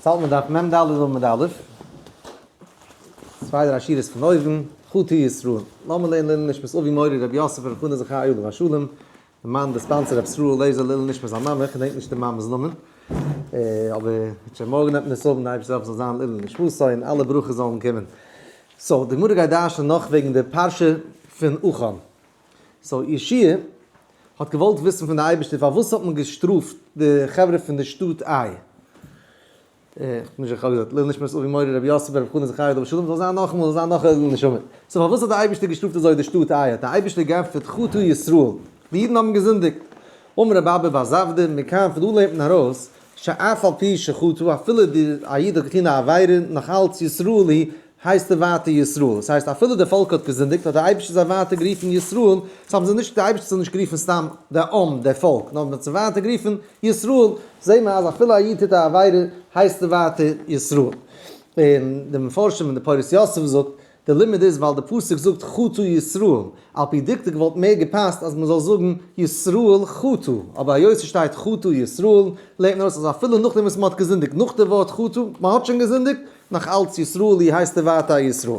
האלט מען דף מ ד עמוד א', צוויי דריי שורות פון אויבן, חטא ישראל. לאמיר לערנען לעילוי נשמת אבי מורי רבי יוסף רבי חנא זכרי' עליו השלום, די מאן די sponsor רבי ישראל לעזער לעילוי נשמת זיין מאמע, איך געדענק נישט די מאמע'ס נאמען, אבער שוין מארגן נעמט מען עס אויף, די אייבערשטער זאל זיין לעילוי נשמתו און אלע ברכות זאלן קומען. so די גמרא גייט דרש'נען נאך וועגן די פרשה פון עכן. so יהושע האט געוואלט וויסן פון די אייבערשטער פארוואס האט מען געשטראפט די חברה פון די שטאט איי. איך בין נישט זיכער איך האב געזאגט לעילוי נשמת אבי מורי רבי יוסף ברב חנא זכריה עליו השלום זאל זיין נאכאמאל זאל זיין נאך א לעילוי נשמה. so פארוואס האט די אייבערשטער געשטראפט אזוי די שטאט איי? האט די אייבערשטער געענטפערט חטא ישראל, די אידן האבן געזינדיגט. אמר רבי אבא בר זבדא, מכאן פון דא לערנט מען ארויס שאף על פי שחטא אפילו די א איד האט געטון א עבירה נאך אלץ ישראל הוא הייסט ער ווייטער ישראל, עס הייסט אפילו די פאלק האט געזינדיגט האט דער אייבערשטער זיי ווייטער גערופן ישראל, so האבן זיי נישט, דער אייבערשטער האט זיי נישט גערופן סתם די עם, די פאלק, נאר מען האט זיי ווייטער גערופן ישראל, זעהן מיר אז אפילו א איד טוט א עבירה הייסט ער ווייטער ישראל. און די מפרשים און די פורת יוסף זאגט, די לימוד איז ווייל די פסוק זאגט חטא ישראל, על פי דקדוק וואלט מער געפאסט אז מען זאל זאגן ישראל חטא, אבער היות עס שטייט חטא ישראל לערנט מען ארויס אז אפילו נאכדעם וואס מען האט געזינדיגט נאך די ווארט חטא, מען האט שוין געזינדיגט, נאך אלץ ישראלי הייסט ער ווייטער א ישראל.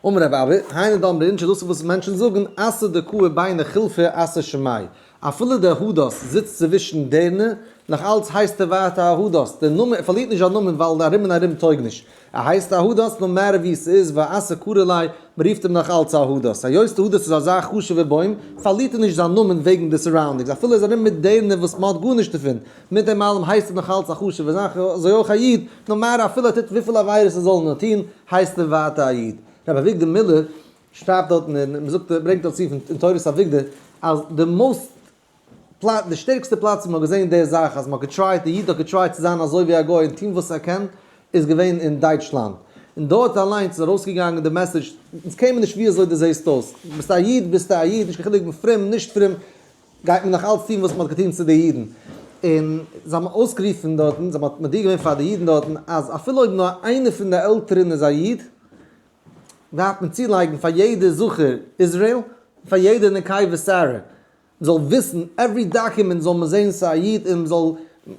אמר רב אבא, היינו דאמרי אינשי דאס איז וואס מענטשן זאגן, אסא דקאי ביני חילפי אסא שמאי, אפילו דער הדס זיצט צווישן דערנער, נאך אלץ הייסט ער ווייטער א הדס, דער נאמען, ער פארלירט נישט זיין נאמען ווייל ארום און ארום טויג נישט, ער הייסט א הדס no matter ווי ס'איז ואסא קרא ליה, מ'רופט אים נאך אלץ א הדס, היות די הדס איז אזא חשוב'ער בוים, פארלירט ער נישט זיין נאמען וועגן די surroundings, אפילו ער איז ארום מיט דערנער וואס מ'האט גארנישט דערפון, מיט דעם אלעם הייסט ער נאך אלץ א חשוב'ע זאך, אזוי אויך א איד, no matter אפילו ער טוט וויפיל עבירות ער זאל נאר טון, הייסט ער ווייטער א איד. רבי אביגדור מילער שרייבט דארטן און מ'זאגט ער ברענגט דארט צו פון אין תורת אביגדור אז די most פלאץ די שטערקסטע פלאץ וואו מ'האט געזען די זאך אז מ'האט געטרייט די איד האט געטרייט צו זיין אזוי ווי א גוי און טון וואס ער קען איז געווען אין דייטשלאנד און דארט אליינס איז ארויסגעגאנגען די message אונז קען מיר נישט ווי אזוי דו זעסט אויס ביסט א איד ביסטו א איד נישט קיין חילוק פרום נישט פרום גייט מען נאך אלץ טון וואס מען האט געטון צו די אידן, און זיי האבן אויסגערופן דארטן, זיי האבן מודיע געווען פאר די אידן דארטן, אז אפילו אויב נאר איינער פון די עלטערן איז א איד, דארף מען צולייגן פאר יעדע זכר איזרעיל, און פאר יעדע נקבה שרה, מען זאל וויסן, every document זאל מען זען ס'איז א איד, און מען זאל,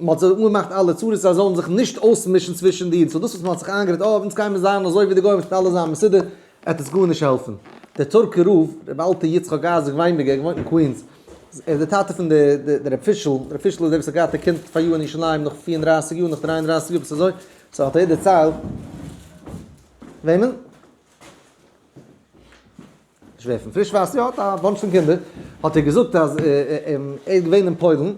מען האט זיי אנגעמאכט אלע צרות זיי זאלן זיך נישט אויסמישן צווישן די אידן, so דאס וואס מען האט זיך איינגערעדט, אה, אונז גיימיר זיין אזוי ווי די גוים, עס וועט אלעס זיין מסודר, עט עס גארנישט העלפן. דער טורקער רב, רבי אלטער יצחק אייזיק וויינבערגער, געוואוינט אין קווינס, ער איז דער טאטע פון די רב פישל, רב פישל איז דער וואס האט געהאט א קינד פאר יאר אין ירושלים נאך 34 יאר, נאך 33 יאר, עפעס אזוי, so האט ער דערציילט, וועמען? שווער פון פרישוואסער, יא, האט א bunch פון קינדער, האט ער געזאגט אז ער איז געווען אין פוילן, און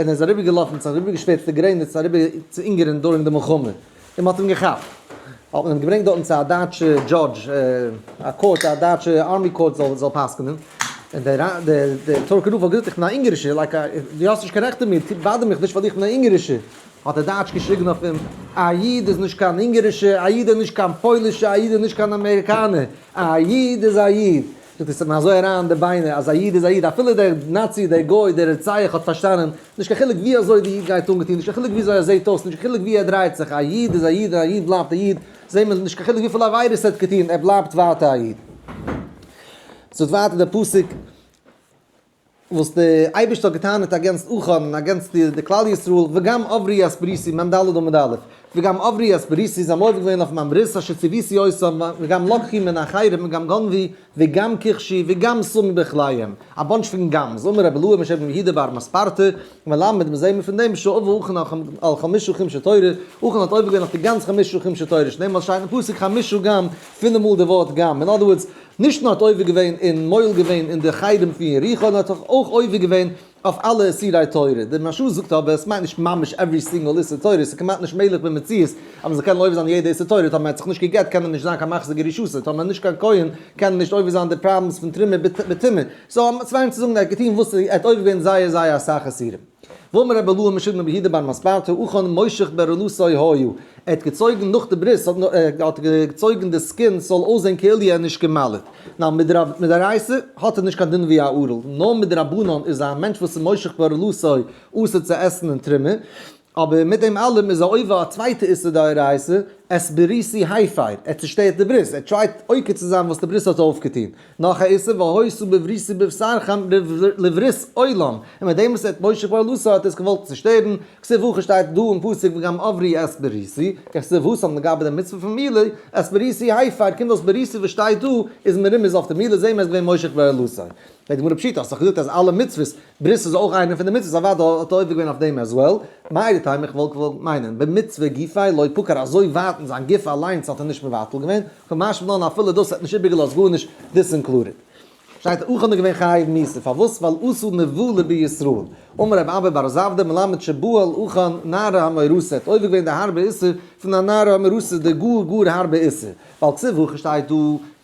ער איז אריבער געלאפן, ס'איז אריבער געשווערצט די גרעניץ אריבער צו אונגערן during די מלחמה, און מ'האט אים געכאפט, האט מען אים געברענגט דארטן צו א דייטשע judge, א court, א דייטשע army court זאל זאל פסק'נען, און דער דער טורקער רב האט געזאגט איך בין א אונגערישער, like א, דו האסט נישט קיין רעכט אין מיר, bother מיך נישט ווייל איך בין א אונגערישער. האט דער דייטש געשריגן אויף אים, א איד איז נישט קיין אונגערישע, א איד איז נישט קיין פוילישע, א איד איז נישט קיין אמעריקאנער, א איד איז א איד! זאגט ער, ס'האט מיר אזוי אריין אין די ביינער אז א איד איז א איד, אפילו דער נאצי, דער גוי, דער רוצח האט פארשטאנען, נישט קיין חילוק ווי אזוי די איד גייט אנגעטון, נישט קיין חילוק ווי אזוי ער זעט אויס, נישט קיין חילוק ווי ער דרייט זיך, א איד איז א איד און א איד בלייבט א איד, זעהן מיר, נישט קיין חילוק וויפיל עבירות ער האט געטון, ער בלייבט ווייטער א איד. זאגט ווייטער דער פסוק. וואס די אייבערשטער האט געטענה'ט against עכן און against די כלל ישראל, וגם עברו את בריתי, מ ד עמוד א', וגם עברו את בריתי, זיי האבן עובר געווען אויף מיין ברית אשר ציוויתי אותם, וגם לקחו מן החרם, וגם גנבו, וגם כחשו, וגם שמו בכליהם. א bunch פון גם'ס. אמר רבי אלעאי משם רבי יהודה בר מספרתא, מלמד, מיר זעהן פון דעם שעבר עכן על חמשה חומשי תורה, עכן האט עובר געווען אויף די גאנץ חמשה חומשי תורה, שנאמר שטייט אין פסוק חמשה גם, פינף מאל די ווארט גם, in other words, נישט נאר האט עובר געווען און מועל געווען אין די חרם פון יריחו, נאר האט זיך אויך עובר געווען אויף אלע איסורי תורה. דער מהרש"א זאגט אבער, עס מיינט נישט ממש every single איסור תורה, עס איז כמעט נישט מעגליך במציאות אז מען זאל קענען עובר זיין יעדע איסור תורה, טאמער ער האט זיך נישט גע'גט קען ער נישט זיין קיין מחזיר גרושתו, טאמער נישט קיין כהן קען ער נישט עובר זיין די problems פון תרומה בטומאה. so ס'מיינט צו זאגן ער האט געטון וואס ער האט עובר געווען זייער זייער אסאך איסורים. ואמר רבי אלעאי משום רבי יהודה בר מספרתא עכן מושך בערלתו היה, ער האט געצויגן נאך די ברית האט ער געצויגן די skin ס'זאל אויסזען כאילו ער איז נישט גע'מל'ט, נאר מדאורייתא האט ער נישט קיין דין ווי א ערל, נאר מדרבנן איז א מענטש וואס איז מושך בערלתו אסור צו עסן אין תרומה, אבער מיט דעם אלעם איז ער עובר א צווייטע איסור דאורייתא, ער את בריתי הפר, ער צושטערט די ברית, ער try ט עוקר צו זיין וואס די ברית האט אויפגעטון. נאך א איסור, והיתה בבריתי בבשרכם לברית עולם, און מיט דעם וואס ער האט מושך בערלתו האט ער עס געוואלט צושטערן, כתיב הכא שטייט דא אין פסוק וגם עברו את בריתי, כתיב התם לגבי די מצוה פון מילה, את בריתי הפר, קומט אויס בריתי וואס שטייט דא איז מרומז אויף די מילה, זעהן מיר אז געווען מושך בערלתו. פרעגט די גמרא פשיטא, האסט דאך געזאגט אז אלע מצוות, ברית איז אויך איינע פון די מצוות, אוודאי האט ער עובר געווען אויף דעם as well, מהו דתימא איך וואלט געוואלט מיינען, במצוה גופיה לא פקר אזוי ווייט אין זיין גוף אליינס האט ער נישט מבטל געווען, קא משמע לן אפילו דאס האט נישט איבערגעלאזט גארנישט disincluded. שטייט עכן איז געווען חייב מיתה, פארוואס? ווייל עשה נבלה בישראל. אמר רב אבא בר זבדא מלמד שבעל עכן נערה המאורסה, האט עובר געווען די הארבע איסור פון א נערה המאורסה, די גאר גאר הארבע איסור, ווייל כתיב הכא שטייט דא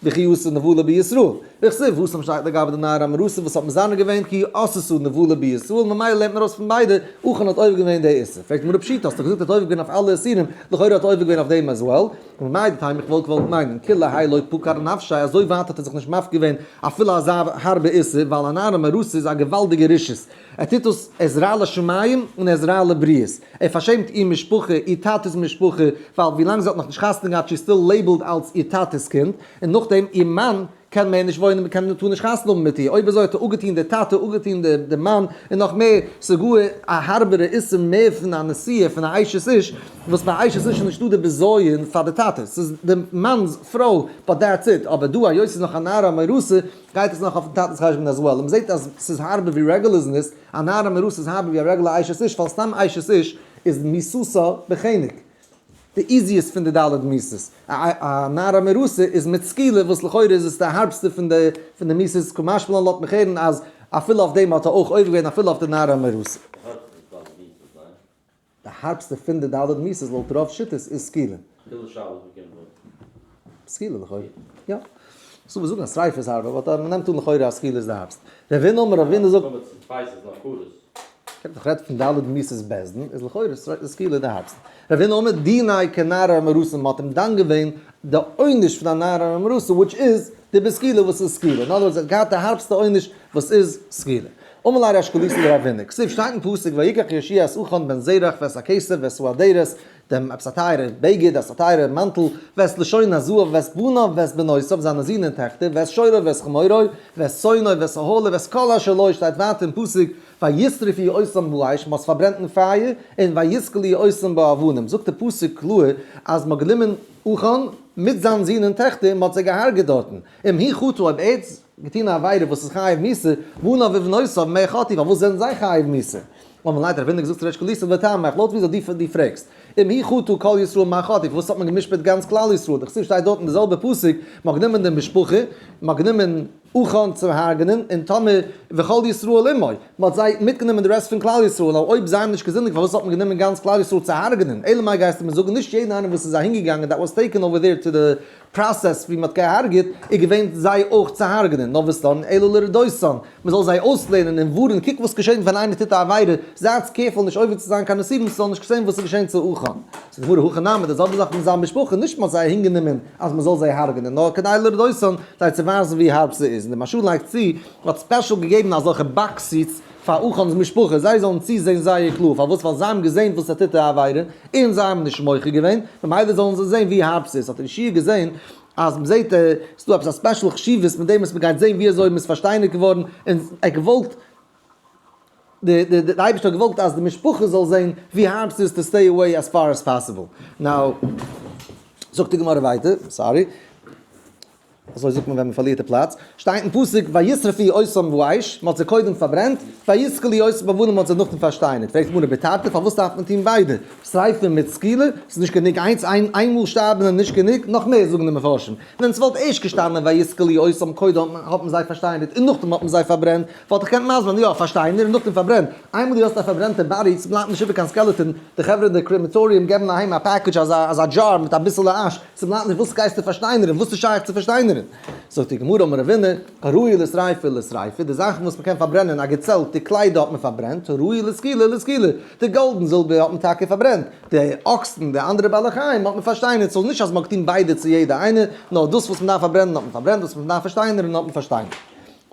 וכי עשה נבלה בישראל, וכתיב התם שטייט לגבי די נערה המאורסה וואס האט מזנה געווען כי עשתה נבלה בישראל, ממילא לערנט מען ארויס פון ביידע, עכן האט עובר געווען די איסור. פרעגט די גמרא פשיטא, האסט דאך געזאגט ער האט עובר געווען אויף אלע איסורים, לכאורה האט ער עובר געווען אויף דעם as well. ומאי דטעמא איך וואלט געוואלט מיינען כולי האי לא פקר נפשיה אזוי ווייט האט ער זיך נישט מפקיר געווען אפילו אזא הארבע איסור ווייל א נערה מאורסה איז א געוואלדיגע רשעות ער טוט דאס ער איז רע לשמים און ער איז רע לבריות ער פארשעמט איר משפחה איר טאטעס משפחה ווייל ווילאנג זי האט נאכנישט חתונה געהאט she still labeled אלץ איר טאטעס קינד און נאכדעם איר מאן קען מער נישט וואוינען מ'קען טאר נישט חתונה האבן מיט איר, אויב אזוי האט ער אפגעטון די טאטע אפגעטון די מאן, און נאך מער, ס'איז גאר א הארבערע איסור מער פון א נשואה פון א אשת איש, וואס ביי אשת איש איז נישטא די בזיון פאר די טאטע, ס'איז די מאנ'ס פרוי but that's it, אבער דא היות ס'איז נאך א נערה המאורסה גייט עס נאך אויפן טאטע'ס חשבון as well, און מ'זעט אז ס'איז הארבער ווי רעגולער זנות, א נערה המאורסה איז הארבער ווי א רעגולער אשת איש, ווייל סתם אשת איש איז מיתתה בחנק. די easiest פון די ד' מיתות. א נערה המאורסה איז מיט סקילה וואס לכאורה איז עס די הארבסטע פון די פון די מיתות, קא משמע לן לאזט מיך הערן אז אפילו אויף דעם האט ער אויך עובר געווען אפילו אויף די נערה המאורסה. די הארבסטע פון די ד' מיתות, ניין? די הארבסטע פון די ד' מיתות לויט רוב שיטות איז סקילה. חילול שבת באקומט מען. סקילה לכאורה. יא. ס'דא וואס זאגן אז שריפה איז הארבער but מ'נעמט אן לכאורה אז סקילה איז די הארבסטע. רבינא אמר רבינא זאגט. חמץ און טרייף איז נאך כרת. קען איך רעדט פון ד' מיתות בית דין איז לכאורה סקילה די הארבסטע. רבינא אמר דיניה כנערה המאורסה מ'האט אים דן געווען די עונש פון א נערה המאורסה which איז די בסקילה וואס איז סקילה. אין other words ער האט געהאט די הארבסטע עונש וואס איז סקילה. אמר ליה ריש גלותא לרבינא כתיב שטייט אין פסוק ויקח יהושע את עכן בן זרח ואת הכסף ואת האדרת דעם עפעס א טייערע בגד, עפעס א טייערע מאנטל, ואת לשון הזהב, ואת בניו, ואת בנותיו, זיינע זין און טעכטער, ואת שורו, ואת חמורו, ואת צאנו, ואת אהלו, ואת כל אשר לו, שטייט ווייטער אין פסוק, וישרפו אותם באש, מ'האט עס פארברענט אין פייער, און ויסקלו אותם באבנים, זאגט דער פסוק קלאר אז מ'האט גענומען עכן מיט זיין זין און טעכטער און מ'האט זיי געהארגעט דארטן, אם הוא חטא אויב ער האט געטון א עבירה וואס איז חייב מיתה, בניו ובנותיו מה חטאו, פארוואס זענען זיי חייב מיתה? אמר ליה האט רב הונא געזאגט צו ריש גלותא לטעמיך, לויט וויאזוי דו פרעגסט, אם הוא חטא כל ישראל מה חטאו, פארוואס האט מען גע'משפט גאנץ כלל ישראל, דכתיב שטייט דארט אין די זעלבע פסוק, מען האט גענומען די משפחה, מען האט גענומען עכן צו הרג'נען, און טאמער וכל ישראל עמו, מען האט זיי מיטגענומען די rest פון כלל ישראל, נו אויב זיי האבן נישט געזינדיגט פארוואס האט מען גענומען גאנץ כלל ישראל צו הרג'נען, אלא מאי גייסטו מיר זאגן נישט יעדן איינעם וואס איז אהינגעגאנגען that was taken over there to the process ווי מ'האט געהארגעט איז געווען זיי אויך צו הרג'נען, נאר וואס דאן אלא לרדותן, מ'זאל זיי אויסלערנען און ווארענען, קוק וואס געשענט ווען איינער טוט א עבירה, זייטס careful נישט עובר צו זיין קיין איסורים ס'זאל נישט געשען וואס איז געשען צו עכן. זאגט די גמרא הכא נמי, די זעלבע זאך מיט זיין משפחה, נישט מ'האט זיי אהינגענומען אז מ'זאל זיי הרג'נען, נאר כדי לרדותן, זיי צו ווייזן ווי הארב ס'איז, און די מהרש"א לייגט צו, מ'האט special געגעבן אזעלכע box seats, פאר עכן'ס משפחה, זיי זאלן צוזען זייער קלאר, פארוואס? ווייל זיי האבן געזען וואס ער טוט די עבירה, און זיי האבן נישט מוחה געווען, ממילא זאלן זיי זען ווי הארב ס'איז, האט יהושע געזען אז מ'זעט ס'איז דא עפעס א special חשיבות מיט דעם וואס מ'גייט זען ווי אזוי מ'איז פארשטיינערט געווארן, און ער האט געוואלט, די אייבערשטער האט געוואלט אז די משפחה זאל זען ווי הארב ס'איז to stay away as far as possible. Now, זאגט די גמרא ווייטער, sorry. אזוי זאגט מען ווען מען פארלירט די פלאץ, שטייט אין פסוק וישרפו אותם באש, מען האט זיי קודם פארברענט, ויסקלו אותם באבנים מען האט זיי נאכדעם פארשטיינערט, פרעגט די גמרא בתרתי פארוואס דארף מען טון ביידע, שריפה מיט סקילה, ס'איז נישט גענוג איינס, איינמאל שטארבן איז נישט גענוג, נאך מער זאגן די מפרשים, ווען ס'וואלט ערשט געשטאנען ויסקלו אותם קודם האט מען זיי פארשטיינערט און נאכדעם האט מען זיי פארברענט, וואלט איך געקענט מסביר זיין, יא פארשטיינערט און נאכדעם פארברענט, איינמאל דו האסט א פארברענטע body, ס'בלייבט נישט איבער קיין skeleton, די חברה אין די crematorium געבן אהיים א package אזא jar מיט אביסעלע ash, ס'בלייבט נישט, וואס גייסטו פארשטיינערן? וואס איז שייך צו פארשטיינערן? זאגט די גמרא אמר רבינא, הראוי לשריפה לשריפה, די זאכן וואס מ'קען פארברענען, א געצעלט, די קליידער האט מען פארברענט, הראוי לסקילה לסקילה, די גאלד און זילבער האט מען טאקע פארברענט, די אקסן, די אנדערע בעלי חיים האט מען פארשטיינערט, ס'איז נישט אז מ'האט געטון ביידע צו יעדע איינע, נאר דאס וואס מ'דארף פארברענען האט מען פארברענט, דאס וואס מ'דארף פארשטיינערן האט מען פארשטיינערט.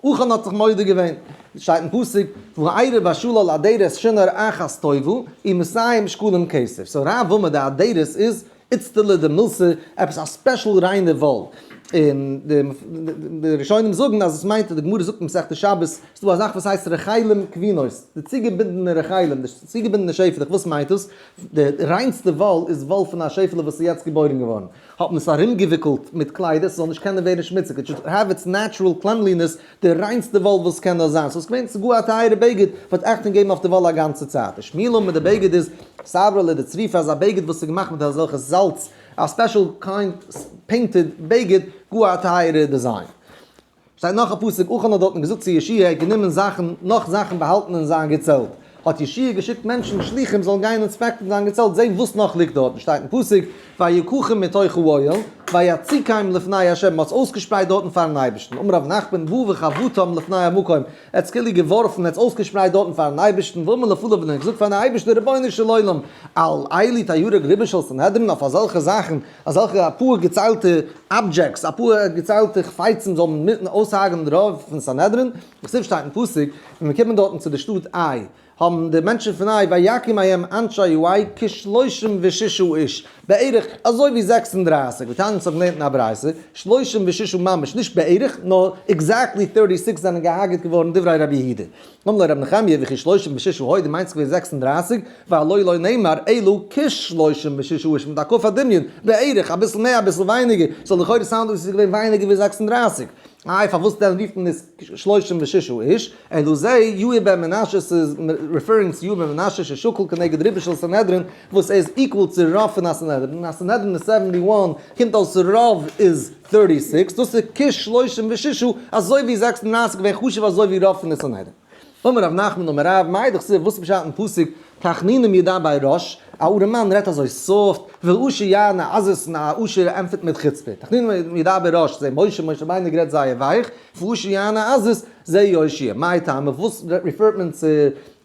עכן האט זיך מודה געווען, שטייט אין פסוק, וארא בשלל אדרת שנער אחת טובה, ומאתים שקלים כסף. So רב אמר די אדרת איז. איצטלא דמילתא, עפעס א special ריינע וואל. און די ראשונים זאגן אז עס מיינט, די גמרא זאגט אין מסכת שבת, ס'איז דא א זאך וואס הייסט רחלים כבינות, די צוגעבינדענע רחלים, די צוגעבינדענע שעפעלעך, וואס מיינט דאס? די ריינסטע וואל איז וואל פון א שעפעלע וואס איז יעצט געבוירן געווארן, האט מען עס ארומגעוויקלט מיט קליידער ס'זאל נישט קענען ווערן שמוציג, it should have its natural cleanliness, די ריינסטע וואל וואס קען נאר זיין, סאו ס'איז געווען גאר א טייערע בגד, מ'האט אכטונג געגעבן אויף די וואל א גאנצע צייט. די שמילה מיט די בגד איז סברא לדצריפא, אזא בגד וואס איז געמאכט מיט אזעלכע זאלץ, א special kind painted בגד, גאר א טייערע design. שטייט נאך א פסוק, עכן האט דארטן געזאגט צו יהושע, ער האט גענומען זאכן, נאך זאכן באהאלטן אין זיין געצעלט. האט יהושע געשיקט מענטשן, שליחים, זאלן גיין inspect ן זיין געצעלט, זען וואס נאך ליגט דארטן. שטייט אין פסוק, ויקחם מתוך האוהל, ויציקם לפני ה', מען האט עס אויסגעשפרייט דארטן פארן אייבערשטן. אמר רב נחמן, בא וחבטם לפני המקום, ער האט עס כאילו געווארפן, ער האט עס אויסגעשפרייט דארטן פארן אייבערשטן, ואמר לפניו, און ער האט געזאגט פארן אייבערשטן, רבונו של עולם, על אלו תהרג רובה של סנהדרין, אויף אזעלכע זאכן, אזעלכע אפאר געציילטע objects, אפאר געציילטע חפצים זאל מען מיטן אויסהרג'נען די רוב פון סנהדרין, וכתיב שטייט אין פסוק, ווען מיר קומען דארטן צו די שטאט עי, האבן די מענטשן פון עי ויכו מהם אנשי העי כשלושים וששה איש, בערך אזוי ווי 36, ותניא אונז האבן געלערנט אין א ברייתא, 36 ממש, נישט בערך, נאר exactly 36 זענען געהארגעט געווארן דברי רבי יהודה. אמר לו רבי נחמיה וכי 36 היו, דו מיינסט געווען 36, והלא לא נאמר אלא כשלושים וששה איש מיט א כף הדמיון, בערך, אביסל מער אביסל ווייניגער, סאו לכאורה sound אויס איז געווען ווייניגער ווי 36. איי פארוואס דען רופט מען עס 36 איש? אלא זה יאיר בן מנשה, ס'איז referring צו יאיר בן מנשה ששקול כנגד רובה של סנהדרין וואס איז equal צו רוב פון א סנהדרין, און א סנהדרין איז 71, קומט אויס רוב איז 36, דאס איז כשלושים וששה, אזוי ווי 36 געווען חשוב אזוי ווי רוב פון די סנהדרין. אמר רב נחמן אמר רב, מאי דכתיב, וואס איז פשט אין פסוק, תחנונים ידבר רש, א ארעמאן רעדט אזוי soft, ועשיר יענה עזות, און א עשיר ענטפערט מיט חוצפה. תחנונים ידבר רש, זה משה, משה רבינו גערעדט זייער ווייך, ועשיר יענה עזות, זה יהושע. מאי טעמא, וואס refer ט מען צו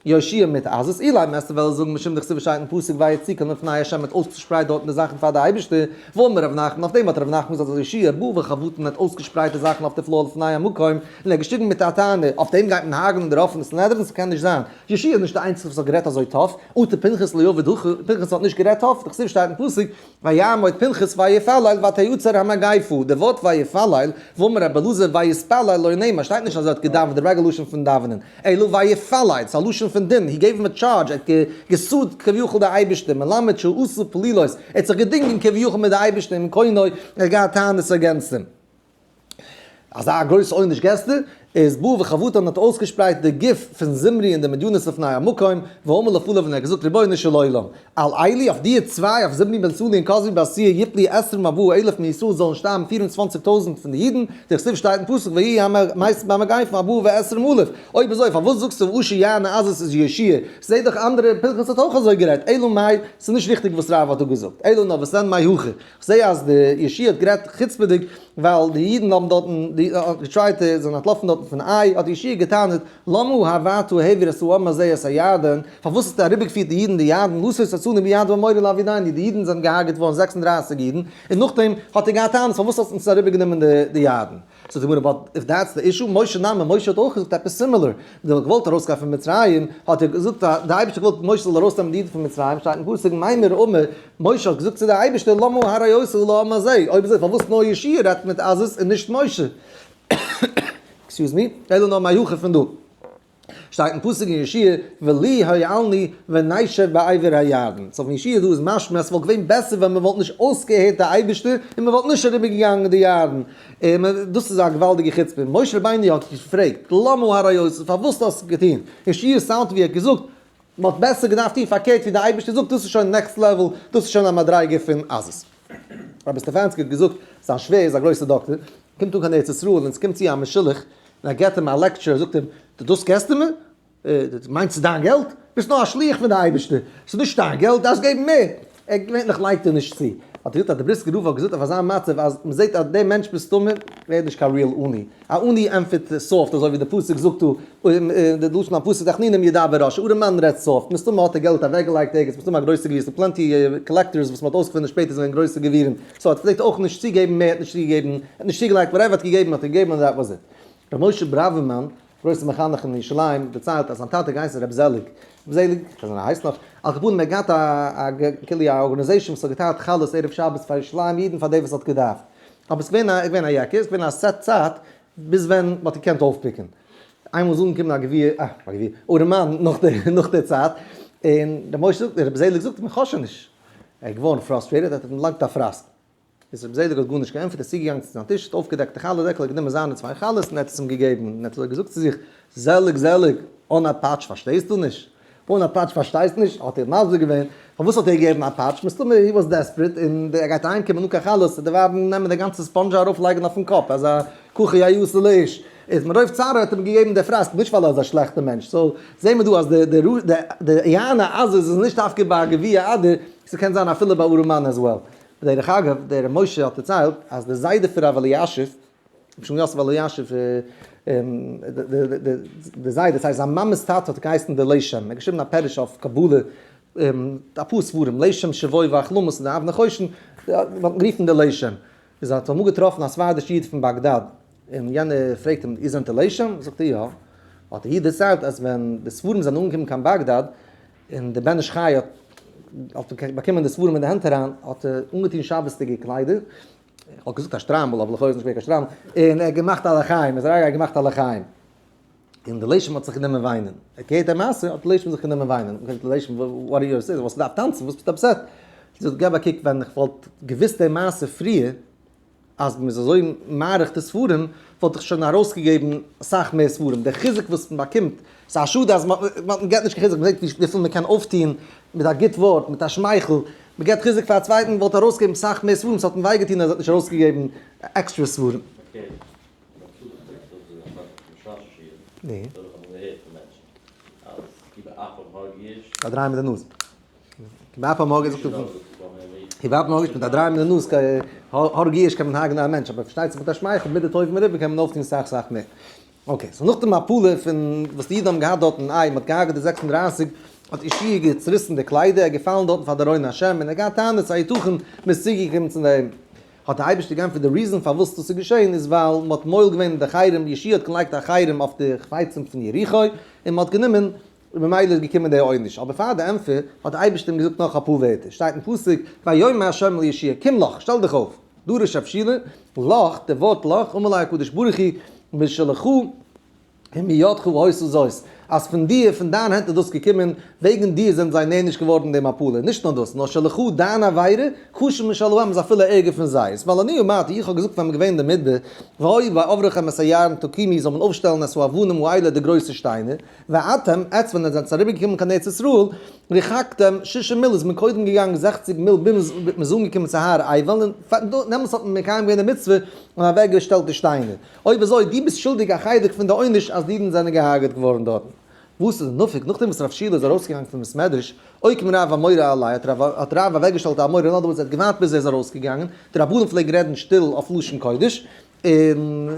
יהושע מיט עזות? אילימא וועסטו וועלן זאגן משום דכתיב שטייט אין פסוק ויציקם לפני ה' האט אויסגעשפרייט דארטן די זאכן פאר די אייבערשטער, ואמר רב נחמן, אויף דעם האט רב נחמן געזאגט אז יהושע בא וחבטן האט אויסגעשפרייט די זאכן אויף די floor לפני המקום, און ער האט געשריגן מיט א טענה, אויף דעם גייט מען הרג'נען די רוב פון די סנהדרין? ס'קען נישט זיין, יהושע איז נישט די איינציגסטע וואס האט גערעדט אזוי tough, אטו פנחס לא עביד הכי, פנחס האט נישט גערעדט tough, דכתיב שטייט אין פסוק, ויעמוד פנחס ויפלל ותעצר המגפה, די ווארט ויפלל, ואמר רבי אלעזר ויתפלל לא נאמר, שטייט נישט אז ער האט געדאווענט, די regular לשון פון דאווענען, אלא ויפלל, ס'איז א לשון פון דין, he gave him a charge, ער האט גע sue ט כביכול די אייבערשטער, מלמד שעשה פלילות, ער האט זיך געדינגען כביכול מיט די אייבערשטער עם קונו, ער האט געהאט טענות against אים. אזא גרויס עונש געסטו, איז בא וחבטן האט אויסגעשפרייט די גוף פון זמרי און די מדינות לפני המקום, ואמר לפניו און ער האט געזאגט רבונו של עולם, על אלו אויף די צוויי, אויף זמרי בן סלוא און כזבי בת צור יפלו עשרים וארבעה אלף מישראל זאלן שטארבן 24,000 פון די אידן, דכתיב שטייט אין פסוק ויהי המתים במגפה ארבעה ועשרים אלף, אויב אזוי פארוואס זאגסטו ועשיר יענה עזות איז יהושע, כ'זעה דאך אנדערע פנחס האט אויך אזוי גערעדט, אלא מאי, ס'איז נישט ריכטיג וואס רב האט דא געזאגט, אלא נאר וואס דען מאי הכא, כ'זעה אז די יהושע האט גערעדט חוצפה'דיג ווייל די אידן האבן דארטן גע try ט זענען אנטלאפן דארטן פון עי, האט יהושע גע'טענה'ט למה העברת העביר את העם הזה את הירדן, פארוואס האסטו אריבערגעפירט די אידן די ירדן, לתת אותנו ביד האמורי להאבידנו, די אידן זענען געהארגעט געווארן 36 אידן, און נאכדעם האט ער געהאט טענות פארוואס האסטו אונז אריבערגענומען די ירדן. זאגט די גמרא but if that's the issue, משה נמי, משה האט אויך געזאגט עפעס similar, ווען מ'האט געוואלט ארויסגיין פון מצרים, האט ער געזאגט אז די אייבערשטער האט געוואלט משה זאל ארויסנעמען די אידן פון מצרים, שטייט אין פסוק מימר אמר, משה האט געזאגט צו די אייבערשטער למה הרעותה לעם הזה, אויב אזוי פארוואס נאר יהושע רעדט מיט עזות און נישט משה? excuse me, אלא נאר מהיכא פון דא. שטייט אין פסוק אין יהושע ולי העלני ונשב בעבר הירדן. so פון יהושע דא איז משמע אז ס'וואלט געווען בעסער ווען מ'וואלט נישט אויסגעהערט די אייבערשטער און מ'וואלט נישט אריבערגעגאנגען די ירדן. און דאס איז א געוואלדיגע חוצפה. משה רבינו האט געפרעגט למה הרעותה פארוואס האסטו געטון? יהושע sound ט ווי ער האט געזאגט מ'האט בעסער געדארפט טון פארקערט ווי די אייבערשטער זאגט, דאס איז שוין next level, דאס איז שוין א מדריגה פון עזות. רבי סטעפאנסקי האט געזאגט, זיין שווער איז א גרויסער דאקטער, קומט אן קיין ארץ ישראל און עס קומט צו א משולח און ער געבט אים א lecture, זאגט אים, דו דאס געסטו מיר? דו מיינסט ס'איז דיין געלט? ביסט נאר א שליח פון די אייבערשטער, ס'איז נישט דיין געלט, דארפסט געבן מער. ער געווענליך לייגט ער נישט צו. האט ער געזאגט אז די בריסקער רב האט געזאגט אויף אזא מצב אז מ'זעט אז דער מענטש מסתמא ווערט נישט קיין real עני. א עני ענטפערט soft אזוי ווי די פסוק זאגט דא, די לשון הפסוק תחנונים ידבר רש, ארעם מאן רעדט soft, מסתמא האט ער געלט אוועקגעלייגט ערגעץ, מסתמא א גרויסע גביר, ס'דא plenty collectors וואס מ'האט אויסגעפונען שפעטער זענען גרויסע גבירים, so ער פלעגט אויך נישט צוגעבן מער, האט נישט צוגעגעבן, האט נישט צוגעלייגט, whatever האט געגעבן האט ער געגעבן און that was it. ר' משה בראווערמאן. גרויסע מחנך אין ירושלים, דערציילט אז זיין טאטע געהייסן רבי זעליג, רבי זעליג, איך ווייס נישט ווי ער הייסט נאך, על כל פנים ער האט געהאט א א כאילו א organization וואס האט געטיילט חלות ערב שבת פאר ירושלים אידן פאר די וואס האט געדארפט, אבער עס איז געווען א געווען א יעקע, עס איז געווען א set צייט ביז ווען מען האט געקענט אויפפיקען. איינמאל איז אנגעקומען א גביר, אה, א גביר, ארעמאן נאך די נאך די צייט, און רבי משה זאגט, רבי זעליג זאגט אים איך האב שוין נישט, ער איז געווארן frustrated, ער האט אים דערלאנגט א פראסק. איז רבי זעליג האט גארנישט געענטפערט, ער איז צוגעגאנגען צו זיין טיש, האט אויפגעדעקט די חלה דעקל, האט גענומען זיינע צוויי חלות און ער האט עס אים געגעבן, און ער האט אזוי געזאגט צו זיך, זעליג זעליג, אן א פאטש פארשטייסטו נישט? אן א פאטש פארשטייסטו נישט? האט ער מסביר געווען, פארוואס האט ער געגעבן א פאטש, מסתמא he was desperate, און ער גייט אהיימקומען אן קיין חלות, וועט די ווייב נעמען די גאנצע ספאנדזש ארויף לייגן אויפן קאפ, אזא ככה יעשה לאיש. איז מרוב צער האט ער אים געגעבן די פראסק, נישט ווייל ער איז א שלעכטע מענטש, so זעהן מיר דא אז די די די יענה עזות איז נישט דווקא ביי א גביר אדער, ס'קען זיין אפילו ביי ארעמאן as well. בדרך אגב, דער ר' משה האט דערציילט אז דער זיידע פון רב אלישיב, ר' שלום יוסף אלישיב, דער זיידע, דאס הייסט זיין מאמע'ס טאטע האט געהייסן דער לשם, ער האט געשריבן א פירוש אויף קבלה, אפאר ספרים, לשם שבוי והחלומות און די אבני חושן, מען האט אים גערופן דער לשם. איז האט אמאל געטראפן א ספרדישע איד פון באגדאד, און יענער פרעגט אים, איר זענט דער לשם? זאגט ער יא. האט דער איד דערציילט אז ווען די ספרים זענען אנגעקומען קיין באגדאד, און דער בן איש חי האט האט באקומען די ספרים אין די הענט אריין, האט ער אנגעטון שבת'דיגע קליידער, איך וואלט געזאגט א שטריימל, אבער לכאורה איז נישט געווען קיין שטריימל, און ער האט געמאכט א לחיים, ער איז אריינגעגאנגען געמאכט א לחיים. און די לשם האט זיך גענומען וויינען. ער האט געהערט די מעשה, האט די לשם זיך גענומען וויינען. האט געזאגט די לשם, what are you upset? וואלסט געדארפט טאנצן, וואס ביסטו upset? זאגט, געב א קוק, ווען איך וואלט געוואוסט די מעשה פריער, אז מ'איז אזוי מאריך די ספרים, וואלט איך שוין ארויסגעגעבן אסאך מער ספרים. די חיזוק וואס מ'באקומט, ס'איז א שאד אז מ'געט נישט קיין חיזוק, מ'זעט וויפיל מ'קען אויפטון מיט א גוט ווארט, מיט א שמייכל, מ'געט חיזוק פאר א צווייטן, וואלט ארויסגעגעבן אסאך מער ספרים, ס'האט אים וויי געטון אז ער האט נישט ארויסגעגעבן עקסטרע ספרים. א דריי מיט די נאז. כמעט א מארגן זאגט ער כמעט מארגן מיט א דריי מיט די נאז הרגי איש קען מען הרג'נען א מענטש אבער פארשטייט זיך מיט א שמייכל מיט די טובים מרובה קען מען אויפטון סאך סאך מער. okay, so נאך די מפלה פון וואס די אידן האבן געהאט דארט אין איי, מען האט געהארגעט די 36, האט יהושע געצעריסן די קליידער, ער איז געפאלן דארטן פאר די ארון השם און ער האט געהאט טענות היתכן מען איז צוגעקומען צו דעם. האט די אייבערשטער געענטפערט די reason פארוואס דאס איז געשען איז ווייל מען האט מועל געווען אין די חרם, יהושע האט געלייגט א חרם אויף די חפצים פון יריחו און מען האט גענומען און ממילא איז געקומען דער עונש, אבער פאר די ענטפער האט דער אייבערשטער אים געזאגט נאך אפאר ווערטער, שטייט אין פסוק, ויאמר ה' אל יהושע קום לך, שטעל דיך אויף, דרש רב שילא, לך, די ווארט לך, אמר לו הקדוש ברוך הוא, משלך ומידך היתה זאת, אז פון דיר, פון דיין הענט איז דאס געקומען, וועגן דיר זענען זיי נענש געווארן די מפלה, נישט נאר דאס, נאר שלך, דיין עבירה, קשה משל העם איז אפילו ערגער פון זייערס, ווייל אני אמרתי, איך האב געזאגט ווען מ'איז געווען אין די מדבר, והיה בעברכם את הירדן תקימו, זאל מען אויפשטעלן את האבנים האלה די גרויסע שטיינער, ואתם, עטץ ווען עטץ זענטס אריבערגעקומען קיין ארץ ישראל, ריחקתם ששים מיל איז מען קודם געגאנגען 60 מיל ביז מ'איז אנגעקומען צו הר עיבל, און דעמאלטס האט מען מקיים געווען די מצוה און אוועקגעשטעלט די שטיינער. אויב אזוי, דו ביסט שולדיג א חלק פון די עונש אז די אידן זענען געהארגעט געווארן דארטן. וואס איז נפק נאכדעם וואס רב שילא איז ארויסגעגאנגען פון בית מדרש, אוקים רב אמורא עליה, האט רב אוועקגעשטעלט א אמורא, in other words ער האט געווארט ביז ער איז ארויסגעגאנגען, די רבנים פלעגן רעדן שטיל אויף לשון קודש, און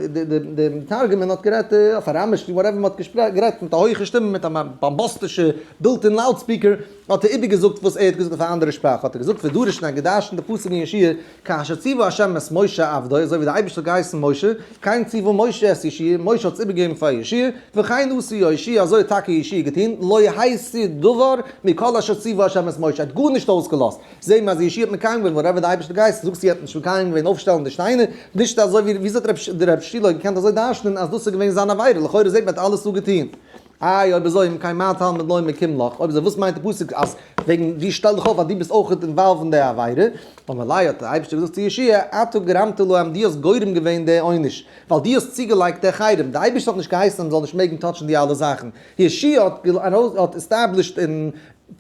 די מתורגמן האט גערעדט אויף אראמיש, whatever מען האט גערעדט מיט א הויכע שטימע מיט א באמבאסטישע built in loudspeaker, האט ער איבערגעזאגט וואס ער האט געזאגט אויף א אנדערע שפראך, האט ער געזאגט ודרש און האט געדרשנט די פסוק אין יהושע כאשר ציוה ה' את משה עבדו, אזוי ווי דער אייבערשטער האט געהייסן משה, כן ציוה משה את יהושע, משה האט עס איבערגעגעבן פאר יהושע, וכן עשה יהושע, אזוי האט טאקע יהושע געטון, לא הסיר דבר מכל אשר ציוה ה' את משה, ער האט גארנישט אויסגעלאזט, זעהן מיר אז יהושע האט מקיים געווען whatever דער אייבערשטער האט געהייסן, זאגסטו ער האט נישט מקיים געווען אויפשטעלן די שטיינער, נישט אזוי ווי וויאזוי האט ר' שילא געקענט אזוי דרש'נען אז דאס איז געווען זיין עבירה, לכאורה זעהט מען ער האט אלעס דא געטון. איי אויב אזוי אם כן מה תלמוד לומר קום לך, אויב אזוי וואס מיינט די פסוק אז וועגן דו שטעל דיך אויף אז דו ביסט אויך involved אין די עבירה, אמר ליה האט דער אייבערשטער געזאגט צו יהושע אתה גרמת להם דו האסט גורם געווען די עונש, ווייל דו האסט צוגעלייגט די חרם, די אייבערשטער האט נישט געהייסן אז מען זאל נישט מעגן touch ן די אלע זאכן, יהושע האט established און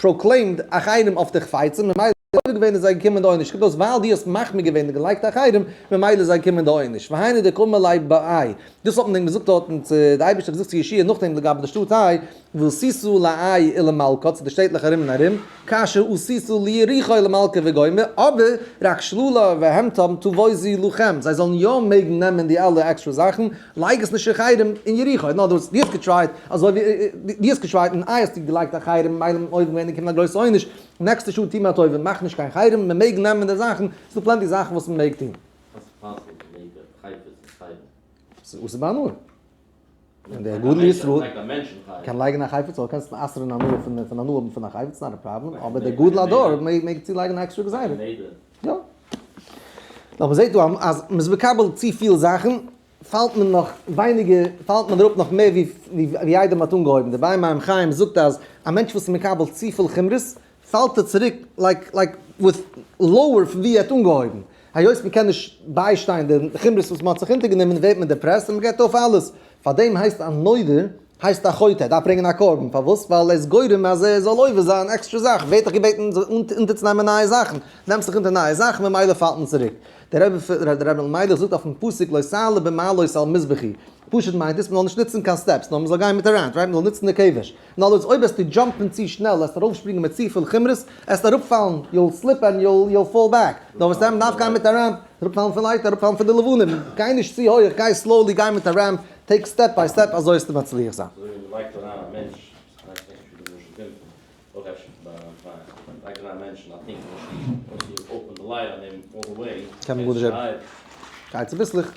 proclaimed א חרם אויף די חפצים, ממילא איז געווען איז זיי געקומען די עונש, קומט אויס ווייל דו האסט מחמיר געווען און געלייגט א חרם, ממילא איז זיי געקומען די עונש, והיינו דקאמר ליה באיי, דאס האט מען דען געזאגט דארטן צו די אייבערשטער האט געזאגט צו יהושע נאכדעם לגבי די שטאט עי, ועשית לעי ולמלכה צו די שטעטלעך ארום און ארום, כאשר עשית ליריחו ולמלכה וגומר, אבער רק שלל ובהמתם תבוזו לכם, זיי זאלן יא מעגן נעמען די אלע עקסטרא זאכן, לייג עס נישט אין חרם אין יריחו, in other words, דו האסט גע try ט, אזוי ווי דו האסט גע try ט אין עי האסטו געלייגט א חרם, ממילא אויב געווען געקומען א גרויסע עונש, נעקסטע שעה טו מיר א טובה, מאך נישט קיין חרם, מען מעג נעמען די זאכן, ס'דא plenty זאכן וואס מען מעג טון. וואס פאסט די מעגא חפץ אין חרם? ס'איז אסור בהנאה. און דער גדול ישראל קען לייגן א חפץ, אדער קענסט אסר'ן הנאה פון פון הנאה האבן פון א חפץ, not a problem, אבער דער גדול הדור מעג צולייגן א עקסטערע גזירה. יא. נאר מ'זעט דא אז מ'איז מקבל צופיל זאכן, פאלט מען נאך ווייניגער, פאלט מען אראפ נאך מער ווי ווי איידער מ'האט אנגעהויבן. דער באר מים חיים זאגט אז א מענטש וואס איז מקבל צופיל חומרות, פאלט ער צוריק like like with lower פון ווי ער האט אנגעהויבן. היות מ'קען נישט ביישטיין די חומרות וואס מ'האט זיך אונטערגענומען ווערט מען depressed און מ'געבט אויף אלעס. פארדעם הייסט א נודר הייסט א חוטא, ער דארף ברענגען א קרבן. פארוואס? ווייל ער איז גורם אז ער זאל עובר זיין עקסטרע זאכן. ווערט דאך געבעטן זיך אונטערצונעמען נייע זאכן. נעמט זיך אונטער נייע זאכן ממילא פאלט מען צוריק. דער רבי דער רבי אלימלך זאגט אויפן פסוק לא תעלה במעלות על מזבחי. פשוט מיינט עס מ'זאל נישט נוצן קיין steps נאר מ'זאל גיין מיט א ramp, right? מ'זאל נוצן די כבש. אין other words אויב וועסטו jump ן צו שנעל וועסטו ארויפשפרינגען מיט צופיל חומרות, וועסטו אראפפאלן, you'll slip and you'll fall back. נאר וואס דען מ'דארף גיין מיט א ramp, אראפפאלן פון לייטער, אראפפאלן פון די לבנה, גיי נישט צו הויעך, גיי slowly, גיי מיט א ramp, take step by step, אזוי וועסטו מצליח זיין. אזוי ווי מ'לייגט אריין א מענטש, כ'ווייס נישט ווי די משל קומט פון, אויך אפשר פון ביי מ'לייגט אריין א מענטש אין א טונקעלע שטוב, once you open the light on him all the way, קען מען גארנישט זען. גיי צוביסלעך.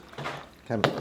קען מען.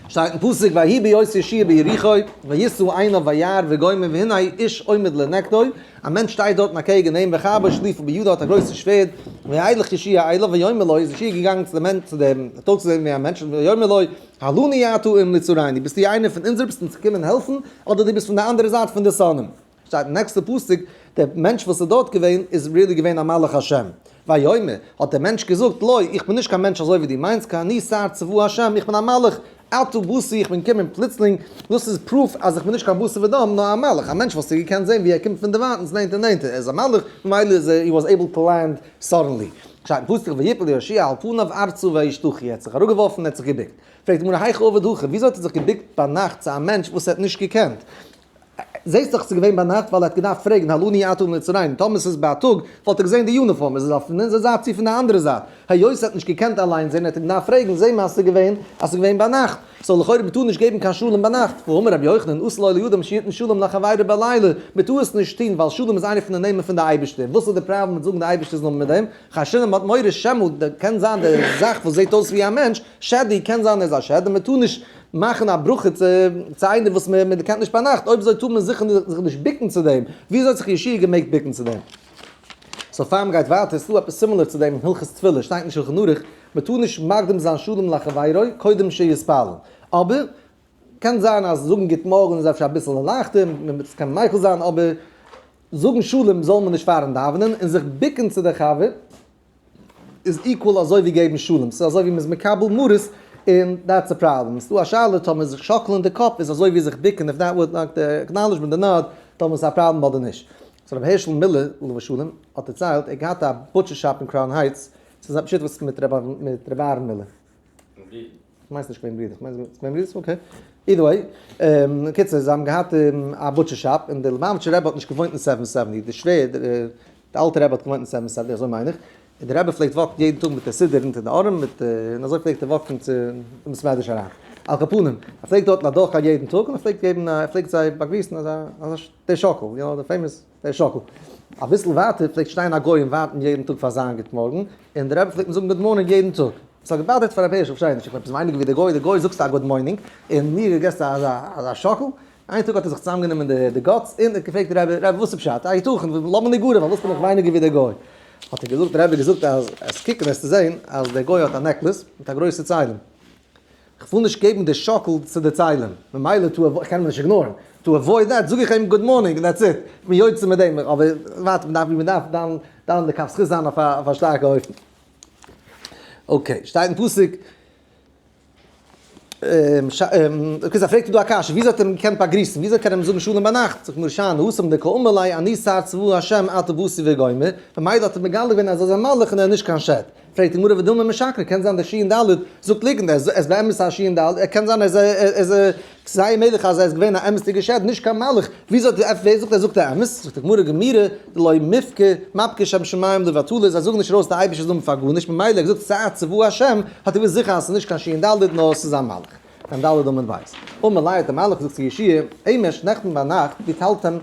שטייט אין פסוק ויהי בהיות יהושע ביריחו וישא עיניו וירא וגומר והנה איש עומד לנגדו, א מענטש שטייט דארטן אקעגן אים וחרבו שלופה בידו האט א גרויסע שווערד, וילך יהושע אליו ויאמר לו, איז יהושע געגאנגען צו דעם מענטש צו דעם האט אויסגעזען ווי א מענטש ויאמר לו הלנו אתה אם לצרינו, ביסטו איינער פון אונזערע ביסט אונז געקומען העלפן אדער דו ביסט פון די אנדערע זייט פון די שונאים? שטייט אין נעקסטע פסוק, דער מענטש וואס איז דארט געווען איז really געווען א מלאך השם. ויאמר, האט דער מענטש געזאגט, לא, איך בין נישט קיין מענטש אזוי ווי דו מיינסט, כי אני שר צבא השם, איך בין א מלאך, עתה באתי, איך בין געקומען פלוצלינג, דאס איז proof אז איך בין נישט קיין בשר ודם, נאר א מלאך, א מענטש וואלסטו געקענט זען ווי ער קומט פון דערווייטנס נענטער נענטער, ער איז א מלאך, ממילא איז ער, he was able to land suddenly. שטייט אין פסוק, ויפל יהושע על פניו ארצה וישתחו, ער האט זיך אראפגעווארפן און ער האט זיך געבוקט. פרעגט די גמרא, היכי עביד הכי, וויאזוי האט ער זיך געבוקט ביינאכט צו א מענטש וואס ער האט נישט געקענט? זעסט דאך ס'איז געווען ביינאכט ווייל ער האט געדארפט פרעגן הלנו אתה אם לצרינו, טאמער ס'איז בייטאג וואלט ער געזען די יוניפארם, איז עס אויף פון אונזער זייט צו פון די אנדערע זייט, היות ער האט נישט געקענט אליין זען האט ער געדארפט פרעגן, זע מה ס'איז געווען אז ס'איז געווען ביינאכט, so לכאורה מ'טאר נישט געבן קיין שלום ביינאכט, והאמר רבי יוחנן אסור לו לאדם שיתן שלום לחבירו בלילה, מ'טאר עס נישט טון ווייל שלום איז איינע פון די נעמען פון די אייבערשטער, וואס איז די פראבלעם מיט זאגן די אייבערשטער'ס נאמען מיט דעם? חיישינן מ'האט מורא שמא, קען זיין די זאך וואס זעט אויס ווי א מענטש, שדי, קען זיין ער איז א שד און מ'טאר נישט מאכן א ברכה צו איינער וואס מען דערקענט נישט ביינאכט, אויב אזוי טאר מען זיכער זיך נישט בוקן צו דעם, וויאזוי האט זיך יהושע געמעגט בוקן צו דעם? so פאר מען גייט ווייטער, ס'דא עפעס similar צו דעם אין הלכות תפילה, שטייט אין שלחן ערוך, מען טאר נישט מקדים זיין שלום לחבירו קודם שיתפלל, אבער קען זיין אז זאגן גוט מארגן איז אפשר אביסל לייכטער, מען קען מיקל זיין, אבער זאגן שלום זאל מען נישט פארן דאווענען, און זיך בוקן צו דער חבר, איז equal אזוי ווי געבן שלום, ס'איז אזוי ווי מ'איז מקבל מרות און that's a problem. ס'דא א שאלה טאמער זיך שאקלען די קאפ איז אזוי ווי זיך בוקן if that would like די acknowledgement די nod טאמער ס'איז א פראבלעם אדער נישט. so רבי הערשל מילער עליו השלום האט דערציילט ער האט געהאט א butcher shop אין קראון הייטס, ס'איז א פשוט וואס מיט רבי אהרן מילער. כ'מיין ס'נישט געווען ברידער, כ'מיין ס'איז געווען ברידער? okay. either way, קיצור זיי האבן געהאט א butcher shop און דער ליובאוויטשער רבי האט נישט געוואוינט אין seven 70, די שווער, די אלטע רבי האט געוואוינט אין seven 70, אזוי מיין איך, און די רבי פלעגט walk ן יעדן טאג מיט די סידור אונטער די ארעם מיט און אזוי פלעגט ער walk ן צו אין בית מדרש אריין. על כל פנים, ער פלעגט דארטן אדורכגיין יעדן טאג און ער פלעגט געבן א, ער פלעגט זיי באגריסן אזא אזא די שאקל, you know די famous די שאקל. אביסל ווייטער פלעגט שטיין א גוי און ווארטן יעדן טאג פאר זיין גוט מארגן, און די רבי פלעגט אים זאגן good morning יעדן טאג. ס'האט געבאדערט פאר רבי הערש, איך פארשטיי נישט, איך בין עפעס ווייניגער ווי די גוי, די גוי זאגסטו א good morning, און מיר געסטו אזא אזא שאקל. איין טאג האט ער זיך צוזאמגענומען די די guts און האט געפרעגט די רבי, רבי וואס איז פשט? היתכן? למה נגרע? פארוואס בין איך ווייניגער ווי דער גוי? האט ער געזאגט, דער רבי האט געזאגט אז עס קוקן וועסטו זען אז דער גוי האט א necklace מיט א גרויסע צלם. איך וויל נישט געבן די שאקל צו די צלם, ממילא to avoid, איך קען אים נישט ignore ן, to avoid that זאג איך אים good morning און that's it, איך בין יוצא מיט דעם, אבער ווארט, מען דארף ווי מען דארף דן דן לכף זכות זיין אויף א שטארקע אופן. okay, שטייט אין פסוק. okay, פרעגט דא א קשיא, וויאזוי האט ער אים געקענט באגריסן? וויאזוי קען ער אים זאגן שלום ביינאכט? זאגט מר שאני התם דקאמר ליה אני שר צבא השם עתה באתי וגומר, ממילא האט ער מגלה געווען אז ער איז א מלאך און ער איז נישט קיין שד. פרעגט די גמרא ודילמא משקרא, קען זיין דער שין ד' זאגט ליגנט, ער איז באמת א שין ד', ער קען זיין ער איז זייער מעגליך אז ער איז געווען א אמת'דיגער שד, נישט קיין מלאך, וויאזוי האט ווער זאגט ער זאגט די אמת? זאגט די גמרא גמירי דלא מפקי מפקי שם שמים לבטלה, זיי זאגן נישט ארויס די אייבערשטער'ס נאמען פאר גארנישט, ממילא ער האט געזאגט שר צבא השם, האט ער געוואוסט זיכער אז ס'איז נישט קיין שין ד' נאר ס'איז א מלאך. מ"ד עמוד ב'. אמר ליה האט דער מלאך געזאגט צו יהושע, אמש, נעכטן ביינאכט, ביטלתם.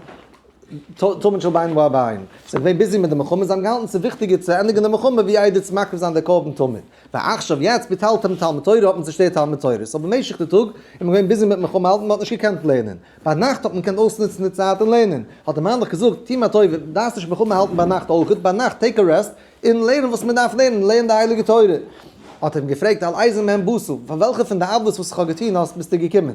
תמיד של בין הערבים. זיי זענען געווען busy מיט די מלחמה, זיי האבן געהאלטן ס'איז וויכטיגער צו ענדיגן די מלחמה ווי איידער צו מקריב זיין די קרבן תמיד. ועכשיו יעצט ביטלתם תלמוד תורה האט מען צושטערט תלמוד תורה. so במשך די טאג איז מען געווען busy מיט מלחמה האלטן, מען האט נישט געקענט לערנען. ביינאכט האט מען געקענט אויסנוצן די צייט און לערנען. האט דער מלאך געזאגט, טו מיר א טובה, דארפסט נישט מלחמה האלטן ביינאכט אויכעט, ביינאכט take a rest און לערן וואס מען דארף לערנען, לערן די הייליגע תורה. האט ער אים געפרעגט, על איזה מהן באת, פאר וועלכע פון די עוולות וואס איך האב געטון האסט ביסטו געקומען?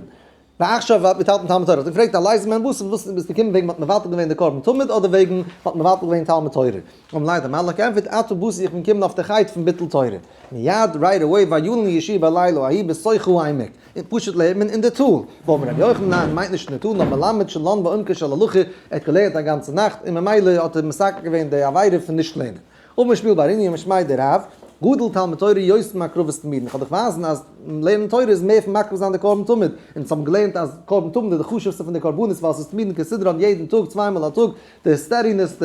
ועכשיו ביטלתם תלמוד תורה, האט ער געפרעגט, על איזה מהן באת, וואס ביסטו געקומען וועגן מ'האט מבטל געווען די קרבן תמיד אדער וועגן מ'האט מבטל געווען תלמוד תורה? אמר ליה, דער מלאך געענטפערט, עתה באתי איך בין געקומען אויף די חטא פון ביטול תורה. מיד, right away, וילן יהושע בלילה ההוא בתוך העמק, און פשוט לערנט מען אין די טאל. ואמר רבי יוחנן, ניין, מיינט נישט אין די טאל, נאר מלמד שלן בעומקה של הלכה, ער האט געלערנט א גאנצע נאכט, און ממילא האט ער מתקן געווען די עבירה פון נישט לערנען. אמר שמואל בר איניא משמיה דרב, גדול תלמוד תורה יותר מהקרבת תמידין, איך וועל דיך ווייזן אז לערנען תורה איז מער פון מקריב זיין די קרבן תמיד, אונז האבן געלערנט אז קרבן תמיד איז די חשוב'סטע פון די קרבנות ווייל עס איז תמידין כסדרן יעדן טאג צוויי מאל א טאג, די steadiness,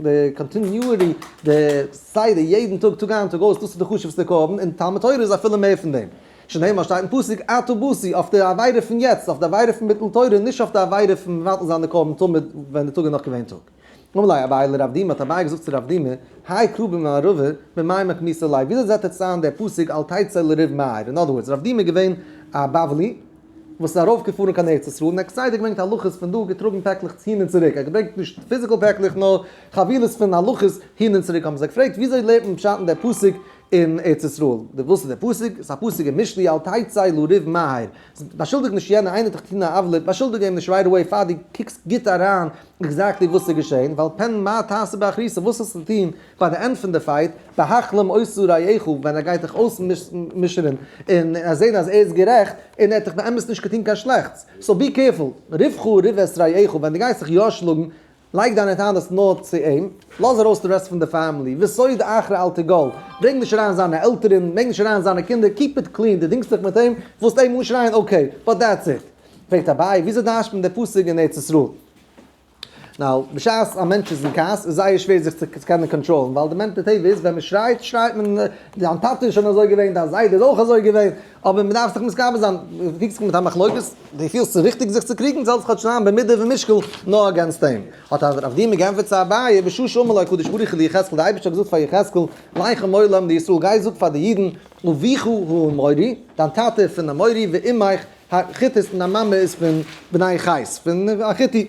די continuity, די סדר יעדן טאג, טאג איין טאג אויס, דאס איז די חשוב'סטע קרבן, און תלמוד תורה איז אפילו מער פון דעם. שנאמר שטייט אין פסוק עתה באתי, אויף די עבירה פון יעצט, אויף די עבירה פון ביטול תורה, נישט אויף די עבירה פון מבטל זיין די קרבן תמיד ווען די טאג איז נאך געווען טאג. אמר ליה אביי לרב דימי, האט אביי געזאגט צו רב דימי, האי קרא במערבא, במאי מוקמיתו ליה, וויאזוי זעט עטס איין דער פסוק אל תצא לריב מהר, אין other words, רב דימי איז געווען א בבלי, וואס איז ארויף געפארן קיין ארץ ישראל און ער האט כסדר געברענגט הלכות פון דא געטראגן פעקלעך הין און צוריק, ער האט געברענגט נישט physical פעקלעך נאר חבילות פון הלכות הין און צוריק, האבן זיי געפרעגט וויאזוי לערנט מען פשט אין דער פסוק אין ארץ ישראל, די וואס איז דער פסוק? ס'איז א פסוק אין משלי אל תצא לריב מהר, באשולדיג נישט יענער, איינער האט דיך געטון א עוולה, באשולדיג אים נישט right away פאר דו קוקסט גוט אריין exactly וואס איז געשען, ווייל פן מה תעשה באחריתה, וואס האסטו צו טון ביי די end פון די fight, בהחלים אותו רעך, ווען ער גייט דיך אויסמשר'ן און זען אז ער איז גערעכט, און ער האט דיך באמת נישט געטון קיין שלעכטס, so be careful, ריבך ריב את רעך, ווען דו גייסט זיך יא שלאגן, לייג דיינע טענות נאר צו אים, לאז ארויס די rest פון די family, וסוד אחר אל תגל, ברענג נישט אריין זיינע עלטערן, ברענג נישט אריין זיינע קינדער, keep it clean, דו דינגסט דיך מיט אים, ווילסט אים אנשרייען okay, but that's it. פרעגט אביי, וויאזוי דרש'ט מען די פסוק אין ארץ ישראל? now, בשעת א מענטש איז אין כעס איז זייער שווער זיך צו קענען קאנטראלן, ווייל די מענטע טבע איז ווען מען שרייט, שרייט מען, דיין טאטע איז שוין אזוי געווען, דיין זיידע איז אויך אזוי געווען, אבער מען דארף זיך מתגבר זיין, דו קריגסט זיך מיט א מחלוקת, דו פילסט ס'איז ריכטיג זיך צו קריגן, זאלסט כאטש זיין במידה ומשקל נאר against אים. האט רב דימי געענטפערט צו אביי, בשעה שאמר לו הקדוש ברוך הוא ליחזקאל, דער אייבערשטער האט געזאגט פאר יחזקאל, לך אמור להם לישראל, גיי זאג פאר די אידן, אביך האמורי, דיין טאטע איז פון אמורי, ואמך החיתית און דיין מאמע איז פון בני חת, פון א חיתי.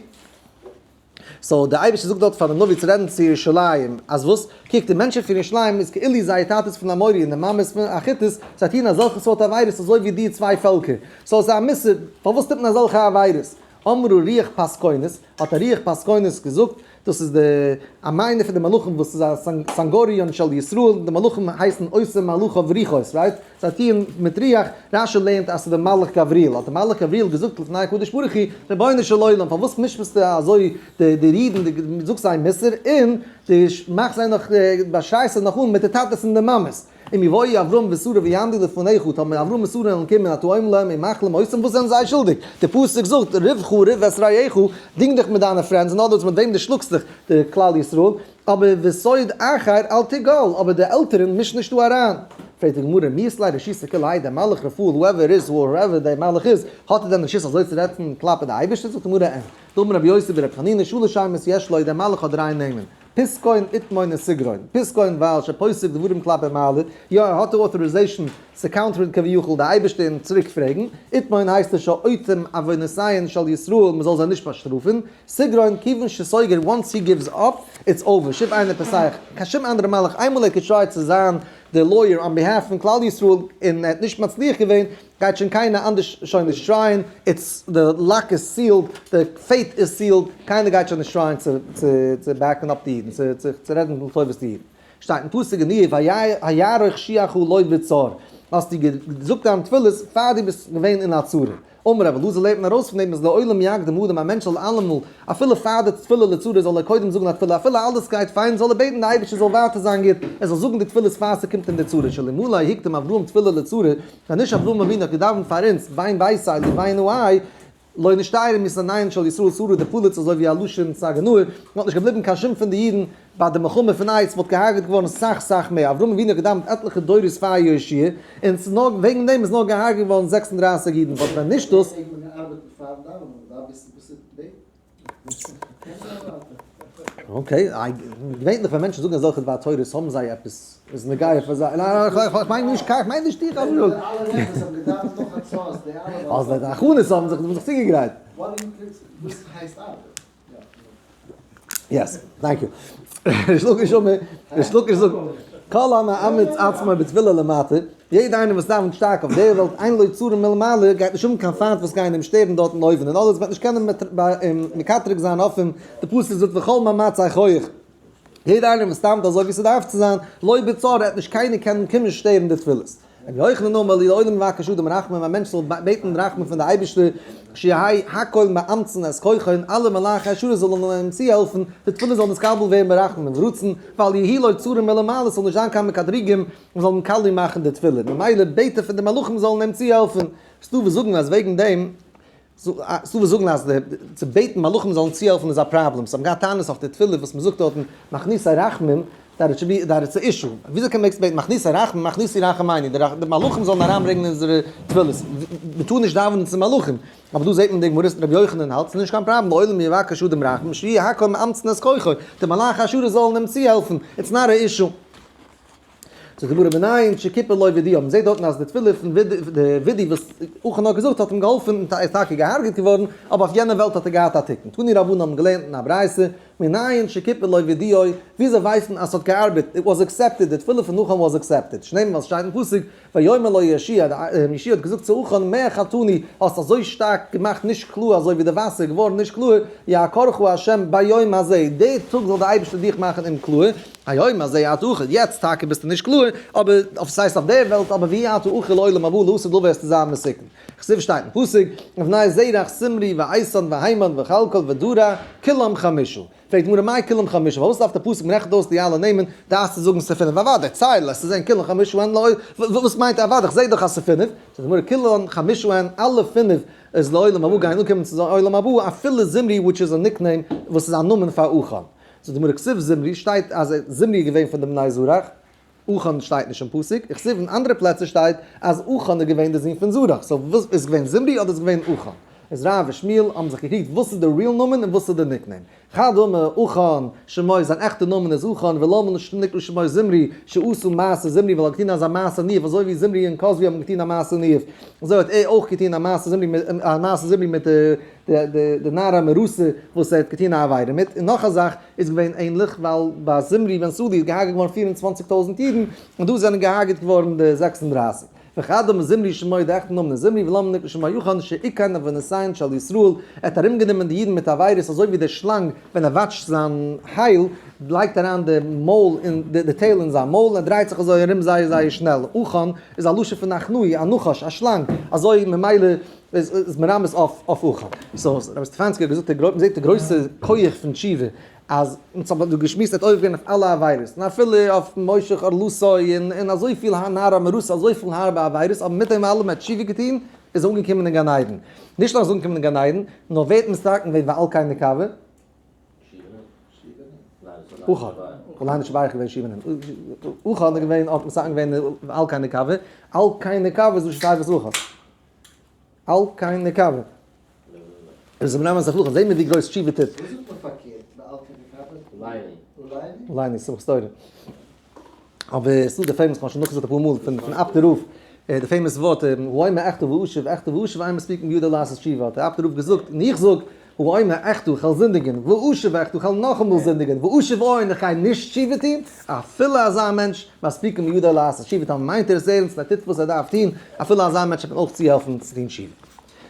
so דער אייבערשטער זאגט דארט פארן נביא צו רעדן צו ירושלים, אז וואס? קוק, די מענטשן פון ירושלים איז כאילו זייער טאטע איז פון אמורי און די מאמע איז פון א חיתית, זיי טוען אזעלכע סארט עבירות אזוי ווי די צוויי פעלקער. so עס איז א מוסר, פארוואס טוט מען אזעלכע עבירות? אמרה רוח פסקונית, האט א רוח פסקונית געזאגט, דאס איז די א מיינער פון די מלאכים וואס איז א סנגוריון של ישראל, די מלאכים הייסן עושה מלאכיו רוחות, right? זיי טוען מיט רוח, רשי לערנט אז ס'איז די מלאך גבריאל, האט די מלאך גבריאל געזאגט לפני הקדוש ברוך הוא, רבונו של עולם פארוואס משפט'סטו אזוי די אידן, דו זאגסט זיי מוסר און דו מאכסט זיי נאך, באשרייסט זיי נאך אן מיט די טאטעס און די מאמעס. אם יבואו אברהם ושרה ויעמדו לפניך, טאמער אברהם און שרה וועלן קומען אתה אומר להם ומחלים אותם, וואס זענען זיי שולדיג? די פסוק זאגט, ריבך ריב את רעך, דינג דיך מיט דיינע friends, אין other words מיט וועם דו שלאגסט דיך, די כלל ישראל, אבער וסוד אחר אל תגל, אבער די עלטערן מישן נישט דא אריין. פרעגט די גמרא, מי אית ליה רשותא כולי האי דער מלאך רפאל, whoever איז, whoever דער מלאך איז, האט ער דען רשות אזוי צו רעדן כלפי די אייבערשטער? זאגט די גמרא, אין. דאמר רבי יוסי ברבי חנינא שלש שמות יש לו, דער מלאך האט דריי נעמען. פסקון, איתמון און סגרון. פסקון ווייל שפוסק דברים כלפי מעלה, יא ער האט די authorization צו קאונטערן כביכול די אייבערשטער און צוריק פרעגן. איתמון הייסט עס שאוטם עוונותיהן של ישראל מען זאל זיי נישט באשטראפן. סגרון כיוון שסוגר once he gives up it's over שוב אינו פוסח קיין שום אנדערע מלאך איינמאל ער האט געטרייט צו זיין די lawyer on behalf פון כלל ישראל און ער האט נישט מצליח געווען גייט שוין קיינער אנדערש שוין נישט טרייען, it's די luck איז sealed, די fate איז sealed, קיינער גייט שוין נישט טרייען צו צו צו בעקן אפ די אידן, צו צו צו רעדן לטובת די אידן. שטייט אין פסוק אין איוב היערוך שיחו לו בצר, האסטו געזאגט דיין תפילות פאר דו ביסט געווען אין א צרה. אמר רבי אלעזר לערנט מען ארויס פון דעם אז לעולם יקדים אדם א מענטש זאל אלעמאל אפילו פאר די תפילה לצרה זאל ער קודם זאגן א תפילה אפילו אלעס גייט פיין זאל ער בעטן די אייבערשטער זאל ווייטער זיין גוט ער זאל זאגן די תפילות פאר ס'קומט אים די צרה שאלמלא הקדים אברהם תפילה לצרה ווען נישט אברהם אבינו האט געדאווענט פאר אונז בין ביתו לבין העי לא נשתייר משונאיהן של ישראל שריד ופליט אזוי ווי א לשון סגי נהור וואלט נישט געבליבן קיין שום פון די אידן ביי די מלחמה פון עי ס'וואלט געהארגעט געווארן סאך סאך מער, אברהם אבינו האט געדאווענט עטליכע דורות פאר יהושע, און ס'איז נאר וועגן דעם איז נאר געהארגעט געווארן 36 אידן, וואלט ווען נישט דאס. מעג מען ארבעטן פארן דאווענען, מ'דארף וויסן וואס צו בעטן. Okay, געווענליך ווען מענטשן זאגן אזעלכע דבר תורות האבן זיי עפעס איז נוגע פאר זיי, ניין איך מיין נישט איך מיין נישט דיך אברהם. אז די הכנות האבן זיך זיך צוגעגרייט. Yes, thank you. ריש לקיש אומר, ריש לקיש זאגט, כל המאמץ עצמו בתפילה למטה, יעדער איינער וואס דאווענט שטארק אויף דער וועלט, אין לו צרה מלמעלה, גייט נישט האבן קיין פיינט וואס גייען אים שטערן דארטן אויבן, און אלעס וועט נישט קענען מקטרג זיין אויף אים, די פסוק זאגט וכל מאמצי כח. יעדער איינער וואס דאווענט אזוי ווי ס'דארף צו זיין, לא בצרה, וועט נישט קיינער קענען קומען שטערן די תפילות. רבי יוחנן אמר לעולם יבקש אדם רחמים, א מענטש זאל בעטן רחמים פון די אייבערשטער, שיהא הכל מאמצין את כוחו, און אלע מלאכי השרת זאלן אים צוהעלפן, די תפילה זאל נתקבל ווערן ברחמים וברצון, ואל יהי' לו צרה מלמעלה, ס'זאל נישט זיין קיין מקטריגים וואס זאלן קאליע מאכן די תפילה, ממילא בעט ער פון די מלאכים זאלן אים צוהעלפן. ס'דא וואס זאגן אז וועגן דעם ס'דא וואס זאגן אז צו בעטן מלאכים זאלן צוהעלפן איז א פראבלעם, זיי האבן געהאט טענות אויף די תפילה וואס מ'זאגט דארטן מכניסי רחמים, that it should be that it's a issue, וויאזוי קען מען בעטן מכניסי רחמים, מכניסי רחמינו, די מלאכים זאלן אריינברענגען אונזערע תפילות, מ'טאר נישט דאווענען צו מלאכים, אבער דא זעט מען די גמרא רבי יוחנן האלט ס'איז נישט קיין פראבלעם, לעולם יבקש אדם רחמים שיהי' הכל מאמצין את כוחו, די מלאכי השרת זאלן אים צוהעלפן, it's not a issue. זאגט די גמרא מנין שכיפר לו וידויו, מען זעט דארטן אז די תפילה פון די וידוי וואס עכן האט געזאגט האט אים געהאלפן און ער איז טאקע געהארגעט געווארן, אבער אויף יענע וועלט האט ער געהאט א תיקון. תנו רבנן האבן געלערנט אין א ברייתא, מנין שכיפר לו וידויו, וויאזוי ווייסט מען אז ס'האט געארבעט, it was accepted, די תפילה פון עכן was accepted, שנאמר ווייל ס'שטייט אין פסוק, ויאמר לו יהושע, יהושע האט געזאגט צו עכן, מה חטאנו, האסט אזוי שטארק געמאכט נישט קלאר אזוי ווי די וואסער איז געווארן נישט קלאר, יעקרך ה' ביום הזה, די טאג זאל דער אייבערשטער דיך מאכן אומקלאר, היום הזה אתה אוכל, יעצט טאקע ביסטו נישט קלאר, אבער אויף ס'הייסט אויף דער וועלט, אבער ואי אתה אוכל לעולם הבא לעתיד לבוא וועסטו זיין מסוכן. כתיב שטייט אין פסוק, ובני זרח זמרי ואיתן והימן וכלכל ודרע, כולם חמשה. פרעגט די גמרא מאי כולם חמשה, פארוואס דארף דער פסוק מ'רעכנט אויס די אלע נעמען דארפסטו זאגן ס'איז פינף, אוודאי, צייל עס צו זען כולם חמשה הן לא, וואס מיינט אוודאי, כ'זע דאך אז ס'איז פינף, זאגט די גמרא כולם חמשה הן, אלע פינף איז לעולם הבא גייען אנקומען צו עולם הבא, אפילו זמרי which איז א nickname וואס איז א נאמען פאר עכן. זאגט די גמרא כתיב זמרי שטייט אז זמרי איז געווען פון די בני זרח, עכן שטייט נישט אין פסוק, וכתיב אין אנדערע פלעצער שטייט אז עכן איז געווען די זון פון זרח, so וואס איז געווען זמרי אדער איז געווען עכן? איז רב ושמואל האבן זיך געקריגט וואס איז די real נאמען און וואס איז די nickname. חד אמר עכן שמו זיין עכטע נאמען איז עכן ולמה נקרא שמו זמרי שעשה מעשה זמרי ווייל ער האט געטון אזא מעשה ניאוף אזוי ווי זמרי און כזבי האבן געטון א מעשה ניאוף אזוי האט ער אויך געטון א מעשה זמרי א מעשה זמרי מיט די נערה המאורסה וואס ער האט געטון א עבירה מיט, און נאך א זאך איז געווען ענליך ווייל ביי זמרי בן סלוא איז געהארגעט געווארן 24,000 אידן און דא זענען געהארגעט געווארן די 36. וחד אמר זמרי שמו די עכטע נאמען איז זמרי ולמה נקרא שמו עכן שאיכן עוונותיהן של ישראל ער האט ארומגענומען די אידן מיט עבירות אזוי ווי דער שלאנג ווען ער וואטשט זיין הייל לייגט אריין די מויל אין די tail אין זיין מויל און ער דרייט זיך אזוי ארום זייער זייער שנעל עכן איז א לשון פון הכנעי א נחש א שלאנג אזוי ממילא איז מרמז אויף עכן. So רבי סטעפאנסקי האט געזאגט ער זעט די גרויסע כח פון תשובה אז אונז האבן דא געשמועסט ער האט עובר געווען אויף אלע עבירות, און אפילו אויף מושך ערלתו און אזויפיל נערה המאורסה אזויפיל הארבע עבירות, אבער מיט דעם אלעם ער האט תשובה געטון, איז ער אנגעקומען אין גן עדן. נישט נאר איז אנגעקומען אין גן עדן, נאר ווער האט מתקן געווען ועל כן נקווה? עכן. אולי נישט ווייך געווען שבעה נעמען. עכן איז געווען האט מתקן געווען ועל כן נקווה, על כן נקווה איז ראשי תיבות עכן. על כן נקווה. איז מרמז אויף עכן, זעהן מיר ווי גרויס תשובה טוט. וואס זאגט מען פארקערט ועל כן נקווה? אולי. אולי נישט, שמחת תורה. אבער ס'דא די famous, כ'האב שוין נאכגעזאגט אפאר מאל פון אפטער רב, די famous ווארט, האומר אחטא ואשוב, אחטא ואשוב אין מספיקין בידו לעשות תשובה, האט דער אפטער רב געזאגט, און איך זאג, האומר אחטא, כ'וועל זינדיגען, ואשוב אחטא, כ'וועל נאכאמאל זינדיגען, ואשוב און איך גיי נישט תשובה טון, אפילו אזא מענטש, מספיקין בידו לעשות תשובה, טאמער מיינט ער עס ערנסט און ער טוט וואס ער דארף טון, אפילו אזא מענטש וועט מען אויך צוהעלפן צו טון תשובה.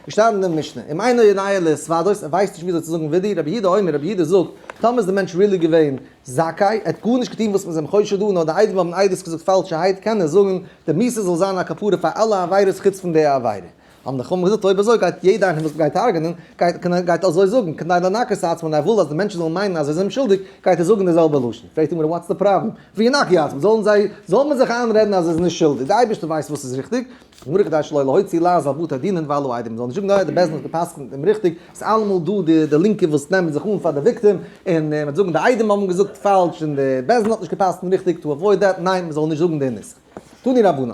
געשטאנען אין די משנה, אם אינו יודע להתוודות, ער ווייסט נישט וויאזוי צו זאגן וידוי, רבי יהודה אומר, רבי יהודה זאגט, טאמער איז די מענטש really געווען זכאי, ער האט גארנישט געטון וואס מ'איז אים חושד דא, נאר די עדים האבן עדות געזאגט פאלשערהייט, קען ער זאגן, די מיתה זאל זיין א כפרה פאר אלע עבירות חוץ פון די עבירה. האבן די חכמים געזאגט, אויב אזוי גייט יעדער איינער וואס מ'גייט הרג'נען, גייט גייט אזוי זאגן, כדי לנקות עצמו, און ער וויל אז די מענטשן זאלן מיינען אז ער איז אומשולדיג, גייט ער זאגן די זעלבע לשון. פרעגט די גמרא, what's the problem? וינקו עצמם, זאלן זיי, זאל מען זיך איינרעדן אז ער איז נישט שולדיג, די אייבערשטער ווייסט וואס איז ריכטיג, גמרא כדי שלא להוציא לעז על בתי דינין ועל העדים, מ'זאל נישט זאגן די בית דין האט גע'פסק'נט אומריכטיג, ס'איז אלעמאל דא די די לינקע וואס נעמען זיך אן פאר די victim, און מ'וועט זאגן די עדים האבן געזאגט פאלש און די בית דין האט נישט גע'פסק'נט ריכטיג, to avoid that, ניין מ'זאל נישט זאגן די נוסח. תנו רבנן,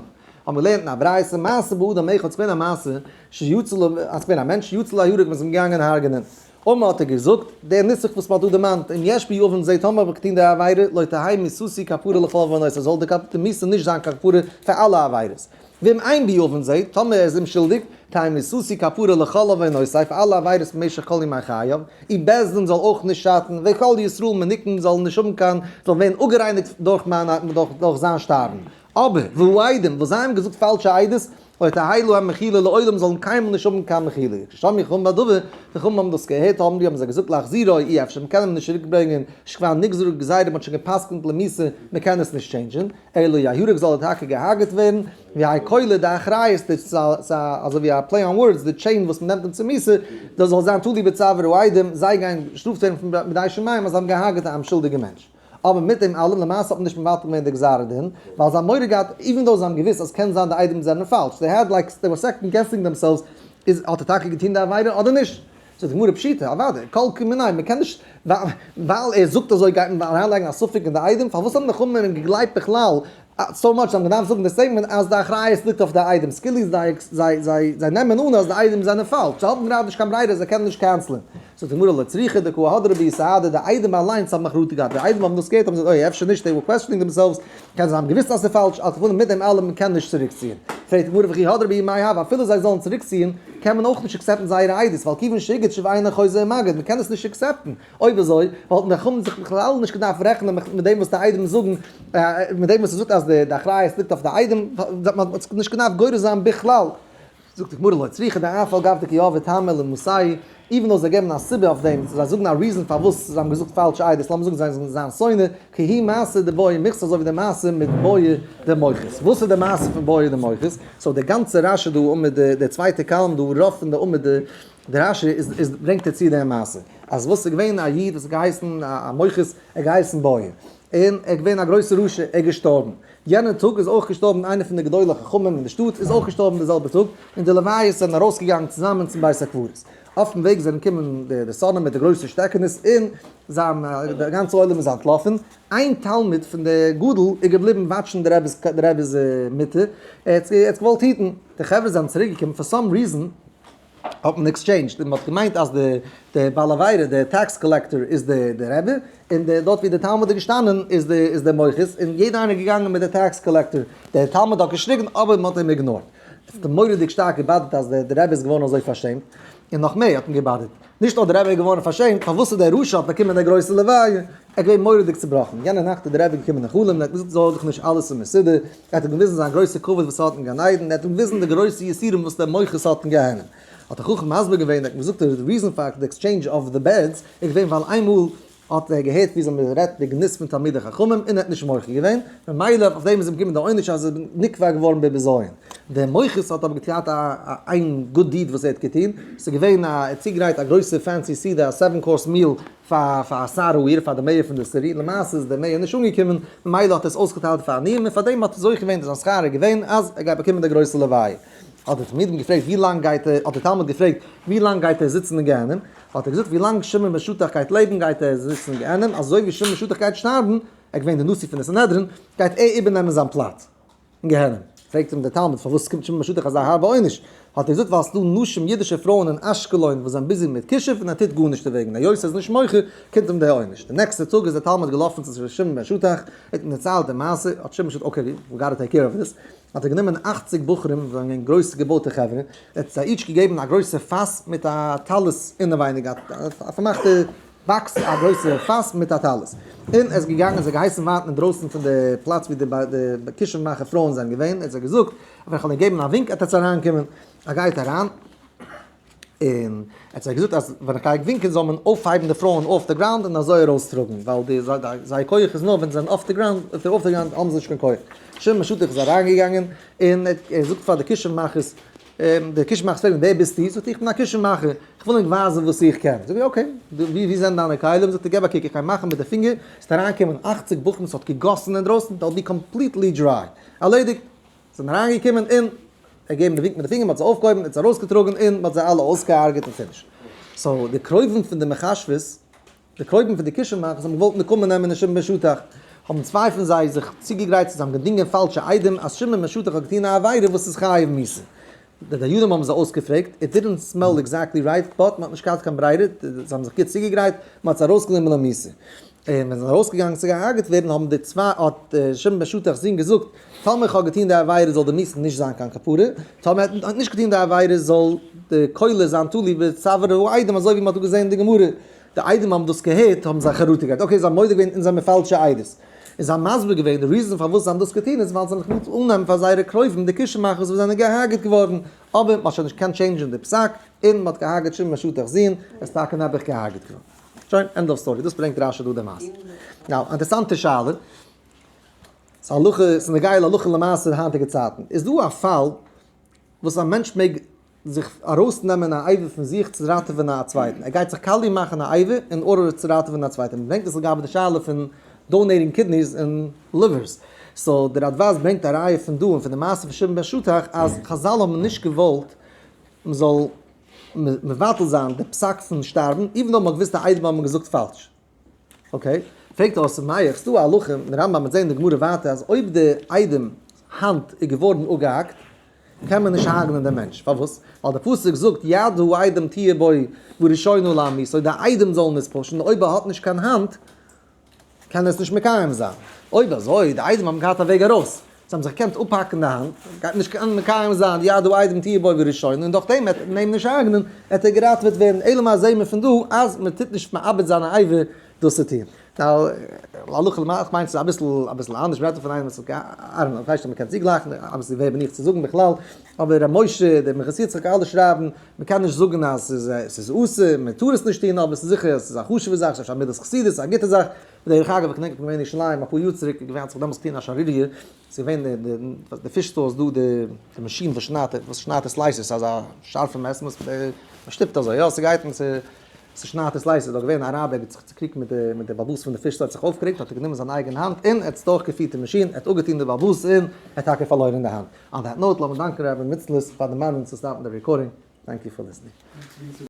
האבן געלערנט אין א ברייתא, מעשה באדם אחד, ס'געווען א מעשה, שיצא ל, אז ס'געווען א מענטש, שיצא ליהרג, מ'איז אים געגאנגען הרג'נען. אמר האט ער געזאגט, דער נוסח וואס מ'האט דא דערמאנט, אם יש בי עוון זה טאמער האב איך געטון די עבירה, לא תהא מיתתי כפרה לכל עוונותי, זאל די מיתה נישט זיין קיין כפרה פאר אלע עבירות. ואם אין בי עוון זה, טאמער ער איז אומשולדיג, תהא מיתתי כפרה לכל עוונותי, פאר אלע עבירות במשך כל ימי חייו, און בית דין זאל אויך נישט שאטן, וכל ישראל מנוקין זאלן נישט האבן קיין, זאלן ווערן אפגערייניגט דורך מיין, דורך זיין שטארבן. אבער, והעדים, וואס זיי האבן געזאגט פאלשע עדות, לא תהא להם מחילה לעולם זאלן קיינמאל נישט האבן קיין מחילה. כששמעו חכמים בדבר, די חכמים האבן דאס געהערט האבן די האבן זיי געזאגט להחזירו אי אפשר, מען קען אים נישט צוריק ברענגען, שכבר נגזרה גזירה מען האט שוין גע'פסק'נט למיתה, מען קען עס נישט change ן, אלא יהרג זאל ער טאקע געהארגעט ווערן, ויהא קולא דאחריות די ס'איז אזוי ווי א play on words די chain וואס מען נעמט אים צו מיתה, דאס זאל זיין תלוי בצוואר העדים, זיי גייען געשטראפט ווערן פון בידי שמים אז זיי האבן געהארגעט א אומשולדיגע מענטש. אבער מיט דעם אלעם, למעשה האט מען נישט מבטל געווען די גזר דין, ווייל זיי האבן מורא געהאט, even though זיי האבן געוואוסט אז קען זיין די עדים זענען פאלש, they had like, they were second guessing themselves, איז האט ער טאקע געטון די עבירה אדער נישט? זאגט די גמרא פשיטא, אוודאי, כל כמיניה, מען קען נישט, ווייל ער זאגט אזוי גייט מען אריינלייגן א ספק אין די עדים, פארוואס האבן די חכמים אים געגלייבט בכלל so much, זיי האבן געדארפט זאגן די statement אז די אחריות ליגט אויף די עדים, סקילי זיי זיי זיי נעמען אן אז די עדים זענען פאלש, זיי האבן גראדע נישט קיין ברירה, זיי קענען נישט cancel ען. זאגט די גמרא לא צריכא דקא הדרי בהו סהדי, די עדים אליינס האבן חרטה געהאט, די עדים האבן דאס געהערט האבן זיי געזאגט אוי אפשר נישט, they were questioning themselves, קען זיין זיי האבן געוואוסט אז ס'איז פאלש, על כל פנים מיט דעם אלעם מען קען נישט צוריקציען. פרעגט די גמרא וכי הדרי בהו מאי הוי, אפילו זיי זאלן צוריקציען קען מען אויך נישט accept ן זייערע עדות, ווייל כיוון שהגיד שוב אינו חוזר ומגיד, מען קען עס נישט accept ן, אויב אזוי וואלטן די חכמים זיך בכלל נישט געדארפט רעכענען מיט דעם וואס די עדים זאגן, מיט דעם וואס ער זאגט אז די אחריות ליגט אויף די עדים, מען האט עס נישט געדארפט גורס זיין בכלל. זאגט די גמרא לא צריכא דאף על גב דקא יהבי טעמא למיתתיה, even though זיי געבן א סיבה אויף דעם, זיי זאגן א reason פארוואס זיי האבן געזאגט פאלשע עדות, לאמיר זאגן זיי זענען זיין שונא, כי היא מעשה דבעי מיכתא אזוי ווי די מעשה מיט בעי דמוכס. וואס איז די מעשה פון בעי דמוכס? so די גאנצע רשי דא עמוד די צווייטע column דא רוב פון די עמוד די רשי איז איז ברענגט ער צו די מעשה אז וואס איז געווען א איד וואס האט געהייסן א מוכס ער האט געהייסן בעי און ער איז געווען א גרויסע רשע ער איז געשטארבן יענע טאג איז אויך געשטארבן איינער פון די גדולי חכמים אין די שטאט איז אויך געשטארבן די זעלבע טאג, און די לוויות זענען ארויסגעגאנגען צוזאמען צום בית הקברות. אויפן וועג זענען געקומען די שונאים מיט די גרויסע שטעקענעס און זיי האבן די גאנצע עולם איז אנטלאפן, איין תלמיד פון די גדול איז געבליבן watch ן די רבי'ס די רבי'ס מיטה, ער האט געוואלט היטן, די חברה זענען צוריק געקומען for some reason, האט מען exchanged און מען האט געמיינט אז די די בעל עבירה די tax collector איז די די רבי און די דארט ווי די תלמיד איז געשטאנען איז די איז די מוכס און יעדער איינער איז געגאנגען מיט די tax collector דער תלמיד האט געשריגן אבער מען האט אים ignore ט עס האט אים מורא'דיג שטארק געבאדערט אז די די רבי איז געווארן אזוי פארשעמט און נאך מער האט אים געבאדערט נישט נאר די רבי איז געווארן פארשעמט פארוואס איז דער רשע האט באקומען די גרויסע לוויה ער איז געווען מורא'דיג צובראכן יענע נאכט איז די רבי געקומען אין חלום און ער האט געזאגט זארג דיך נישט אלעס איז מסודר ער האט אים געוויזן זיין גרויסע כבוד וואס ער האט אין גן עדן, ער האט אים געוויזן די גרויסע יסורים וואס דער מוכס האט אין גיהנום. האט דער חכם מסביר געווען, ער האט אים געזאגט די reason פאר די exchange of the beds איז געווען ווייל איינמאל האט ער געהערט ווי אזוי מען רעדט בגנות פון תלמידי חכמים און ער האט נישט מוחה געווען, ממילא אויף דעם איז אים געקומען די עונש אז ער איז נקבע געווארן בבזיון. דער מוכס האט אבער געהאט א איין good deed וואס ער האט געטון, ס'איז געווען א ער האט צוגעגרייט א גרויסע fancy סעודה א seven course meal פאר פאר שר העיר פאר די mayor פון די city, למעשה איז דער mayor נישט אנגעקומען, ממילא האט ער עס אויסגעטיילט פאר עניים, און פאר דעם האט ער זוכה געווען, זיין שכר איז געווען אז ער גייט באקומען די גרויסע לוויה. האט דער תלמיד אים געפרעגט ווי לאנג גייט ער, האט דער תלמיד געפרעגט ווי לאנג גייט ער זיצן אין גיהנום, האט ער געזאגט ווי לאנג שמעון בן שטח גייט לעבן גייט ער זיצן אין גיהנום, אזוי ווי שמעון בן שטח גייט שטארבן, ער איז געווען דער נשיא פון די סנהדרין, גייט ער איבערנעמען זיין פלאץ. אין גיהנום. פרעגט אים דער תלמיד פארוואס קומט שמעון בן שטח אזא הארבע עונש? האט ער געזאגט ווייל ס'דא נשים אידישע פרויען אין אשקלון וואס זענען busy מיט כישוף און ער טוט גארנישט דערוועגן היות ער איז נישט מוחה קומט אים דער עונש. די נעקסטע טאג איז דער תלמיד געלאפן צו שמעון בן שטח, ער האט אים דערציילט די מעשה, האט שמעון בן שטח okay we gotta take care of this, האט ער גענומען 80 בחורים וואס זענען געווען גרויסע געבויטע חברה, ער האט זיי each געגעבן א גרויסע פאס מיט א טלית אינעווייניג, א פארמאכטע box א גרויסע פאס מיט א טלית, און ער איז געגאנגען זיי געהייסן ווארטן אינדרויסן פון די פלאץ ווי די כישוף מאכער פרויען זענען געווען, ער האט זיי געזאגט אז ווען איך וועל אים געבן א ווינק עט עטס אריינקומען, ער גייט אריין, און ער האט זיי געזאגט אז ווען איך גיי ווינקען זאל מען אויפהייבן די פרויען off the ground און אזוי ארויסטראגן, ווייל די זייער כח איז נאר ווען זיי זענען off the ground, אויב they're off the ground האבן זיי נישט קיין כח. שמעון בן שטח איז אריינגעגאנגען און ער זאגט פאר די כישוף מאכערס, דער כישוף מאכער פרעגט אים ווער ביסטו? זאגט ער איך בין א כישוף מאכער, איך וויל ענק ווייזן וואס איך קען. זאג איך okay, ווי זענען דיינע כלים? זאגט ער געב א קוק, איך גיי מאכן מיט די פינגער, עס וועט אריינקומען 80 בחורים, עס האט געגאסן אינדרויסן, they'll be completely dry, ערלעדיגט. זענען אריינגעקומען און ער געגעבן די ווינק מיט די פינגער, מען האט זיי אויפגעהויבן, ער האט זיי ארויסגעטראגן און מען האט זיי אלע אויסגעהארגעט און finish. so די קרובים פון די מכשפות, די קרובים פון די כישוף מאכערס האבן געוואלט נקמה נעמען אין שמעון בן שטח, האבן צוויי פון זיי זיך צוגעגרייט צו זיי האבן געדינגען פאלשע עדים אז שמעון בן שטח האט געטון א עבירה וואס איז חייב מיתה. די דיינים האבן זיי אויסגעפרעגט, it didn't smell exactly right, but מ'האט נישט געהאט קיין ברירה, זיי האבן זיך גוט צוגעגרייט, מ'האט זיי ארויסגענומען למיתה. און ווען זיי זענען ארויסגעגאנגען צו געהארגעט ווערן האבן די צוויי האט שמעון בן שטח'ס זון געזאגט, טאמער איך האב געטון די עבירה זאל די מיתה נישט זיין קיין כפרה, טאמער ער האט נישט געטון די עבירה זאל די קולא זיין תלוי בצוואר העדים אזוי ווי מ'האט דא געזען אין די גמרא. די עדים האבן דאס געהערט האבן זיי חרטה געהאט, okay זיי האבן מודה געווען אונז זעמיר פאלשע עדות. און זיי האבן מסביר געווען די reason פארוואס זיי האבן דאס געטון איז ווייל זיי האבן זיך געוואלט אננעמען פאר זייערע קרובים די כישוף מאכערס וואס זענען געהארגעט געווארן, אבער מ'האט שוין נישט געקענט change ן די פסק, און מ'האט געהארגעט שמעון בן שטח'ס זון, ער איז טאקע נעבעך געהארגעט געווארן. שוין, end of story, דאס ברענגט רשי דא די מעשה. now, אינטערסאנטע שאלה, ס'איז הלכה, ס'איז נוגע להלכה למעשה אין היינטיגע צייטן, איז דא א פאל וואס א מענטש מעג זיך ארויסנעמען א אבר פון זיך צו ראטעווען א צווייטן, ער גייט זיך קאליע מאכן א אבר אין order צו ראטעווען א צווייטן, מען ברענגט עס לגבי די שאלה פון donating kidneys און livers, so דער רדבז ברענגט א ראיה פון דא און פון די מעשה פון שמעון בן שטח אז חזל האבן נישט געוואלט מען זאל מבטל זיין די פסק פון שטארבן, even though מען האט געוואוסט די עדים האבן געזאגט פאלש. okay, פרעגט אויס צמח, ס'דא א הלכה אין רמב ם, מ'וועט זען אין די גמרא ווייטער אז אויב די עדים האנט איז געווארן אפגעהאקט, קען מען נישט הרג'נען דעם מענטש, פארוואס? ווייל די פסוק זאגט יד העדים תהיה בו בראשונה להמיתו, די עדים זאלן עס push ן, אויב ער האט נישט קיין האנט קען ער עס נישט מקיים זיין. אויב אזוי, די עדים האבן געהאט א וועג ארויס, זיי האבן זיך געקענט אפהאקן די האנט, גייט נישט קענען מקיים זיין יד העדים תהיה בו בראשונה, און דורך דעם וועט מען אים נישט הרג'נען, וועט ער געראטעוועט ווערן, אלא מה זעהן מיר פון דא אז מען טוט נישט מאבד זיין א אבר דאס צו טון. now, להלכה למעשה, איך מיין ס'איז אביסל אביסל אנדערש, מ'רעדט דא פון איינעם וואס האט גע, I don't know, כ'ווייס נישט אויב מ'קען צוגלייכן, obviously ווער בין איך צו זאגן בכלל, אבער ר' משה, דער מנחת יצחק, אלע שרייבן, מ'קען נישט זאגן אז ס'איז ס'איז אסור, מ'טאר עס נישט טון, אבער ס'איז זיכער אז ס'איז א חשוב'ע זאך, ס'איז אפשר א מידת חסידות, א גוטע זאך, דרך אגב, איך געדענק איך בין געווען אין ירושלים אפאר יאר צוריק, איז געווען האט זיך דעמאלטס געטון א שערוריה, ס'איז געווען די די די fish store איז דא די די מאשין וואס שניידט וואס שניידט די slices, אזא שארפע מעסער וואס מ'שטופט אזוי, יא ס'גייט און ס'שניידט די slices, איז דאך געווען א אראבער האט זיך צוקריגט מיט די מיט די בעל הבית פון די fish store האט זיך אויפגערעגט האט ער גענומען זיין אייגענע האנט און ער האט עס דורכגעפירט די מאשין, ער האט אפגעטון די בעל הבית און ער האט טאקע פארלוירען די האנט. on that note לאמיר דאנקען רבי מצלעס פאר דערמאנען צו stop ן די recording, thank you for listening.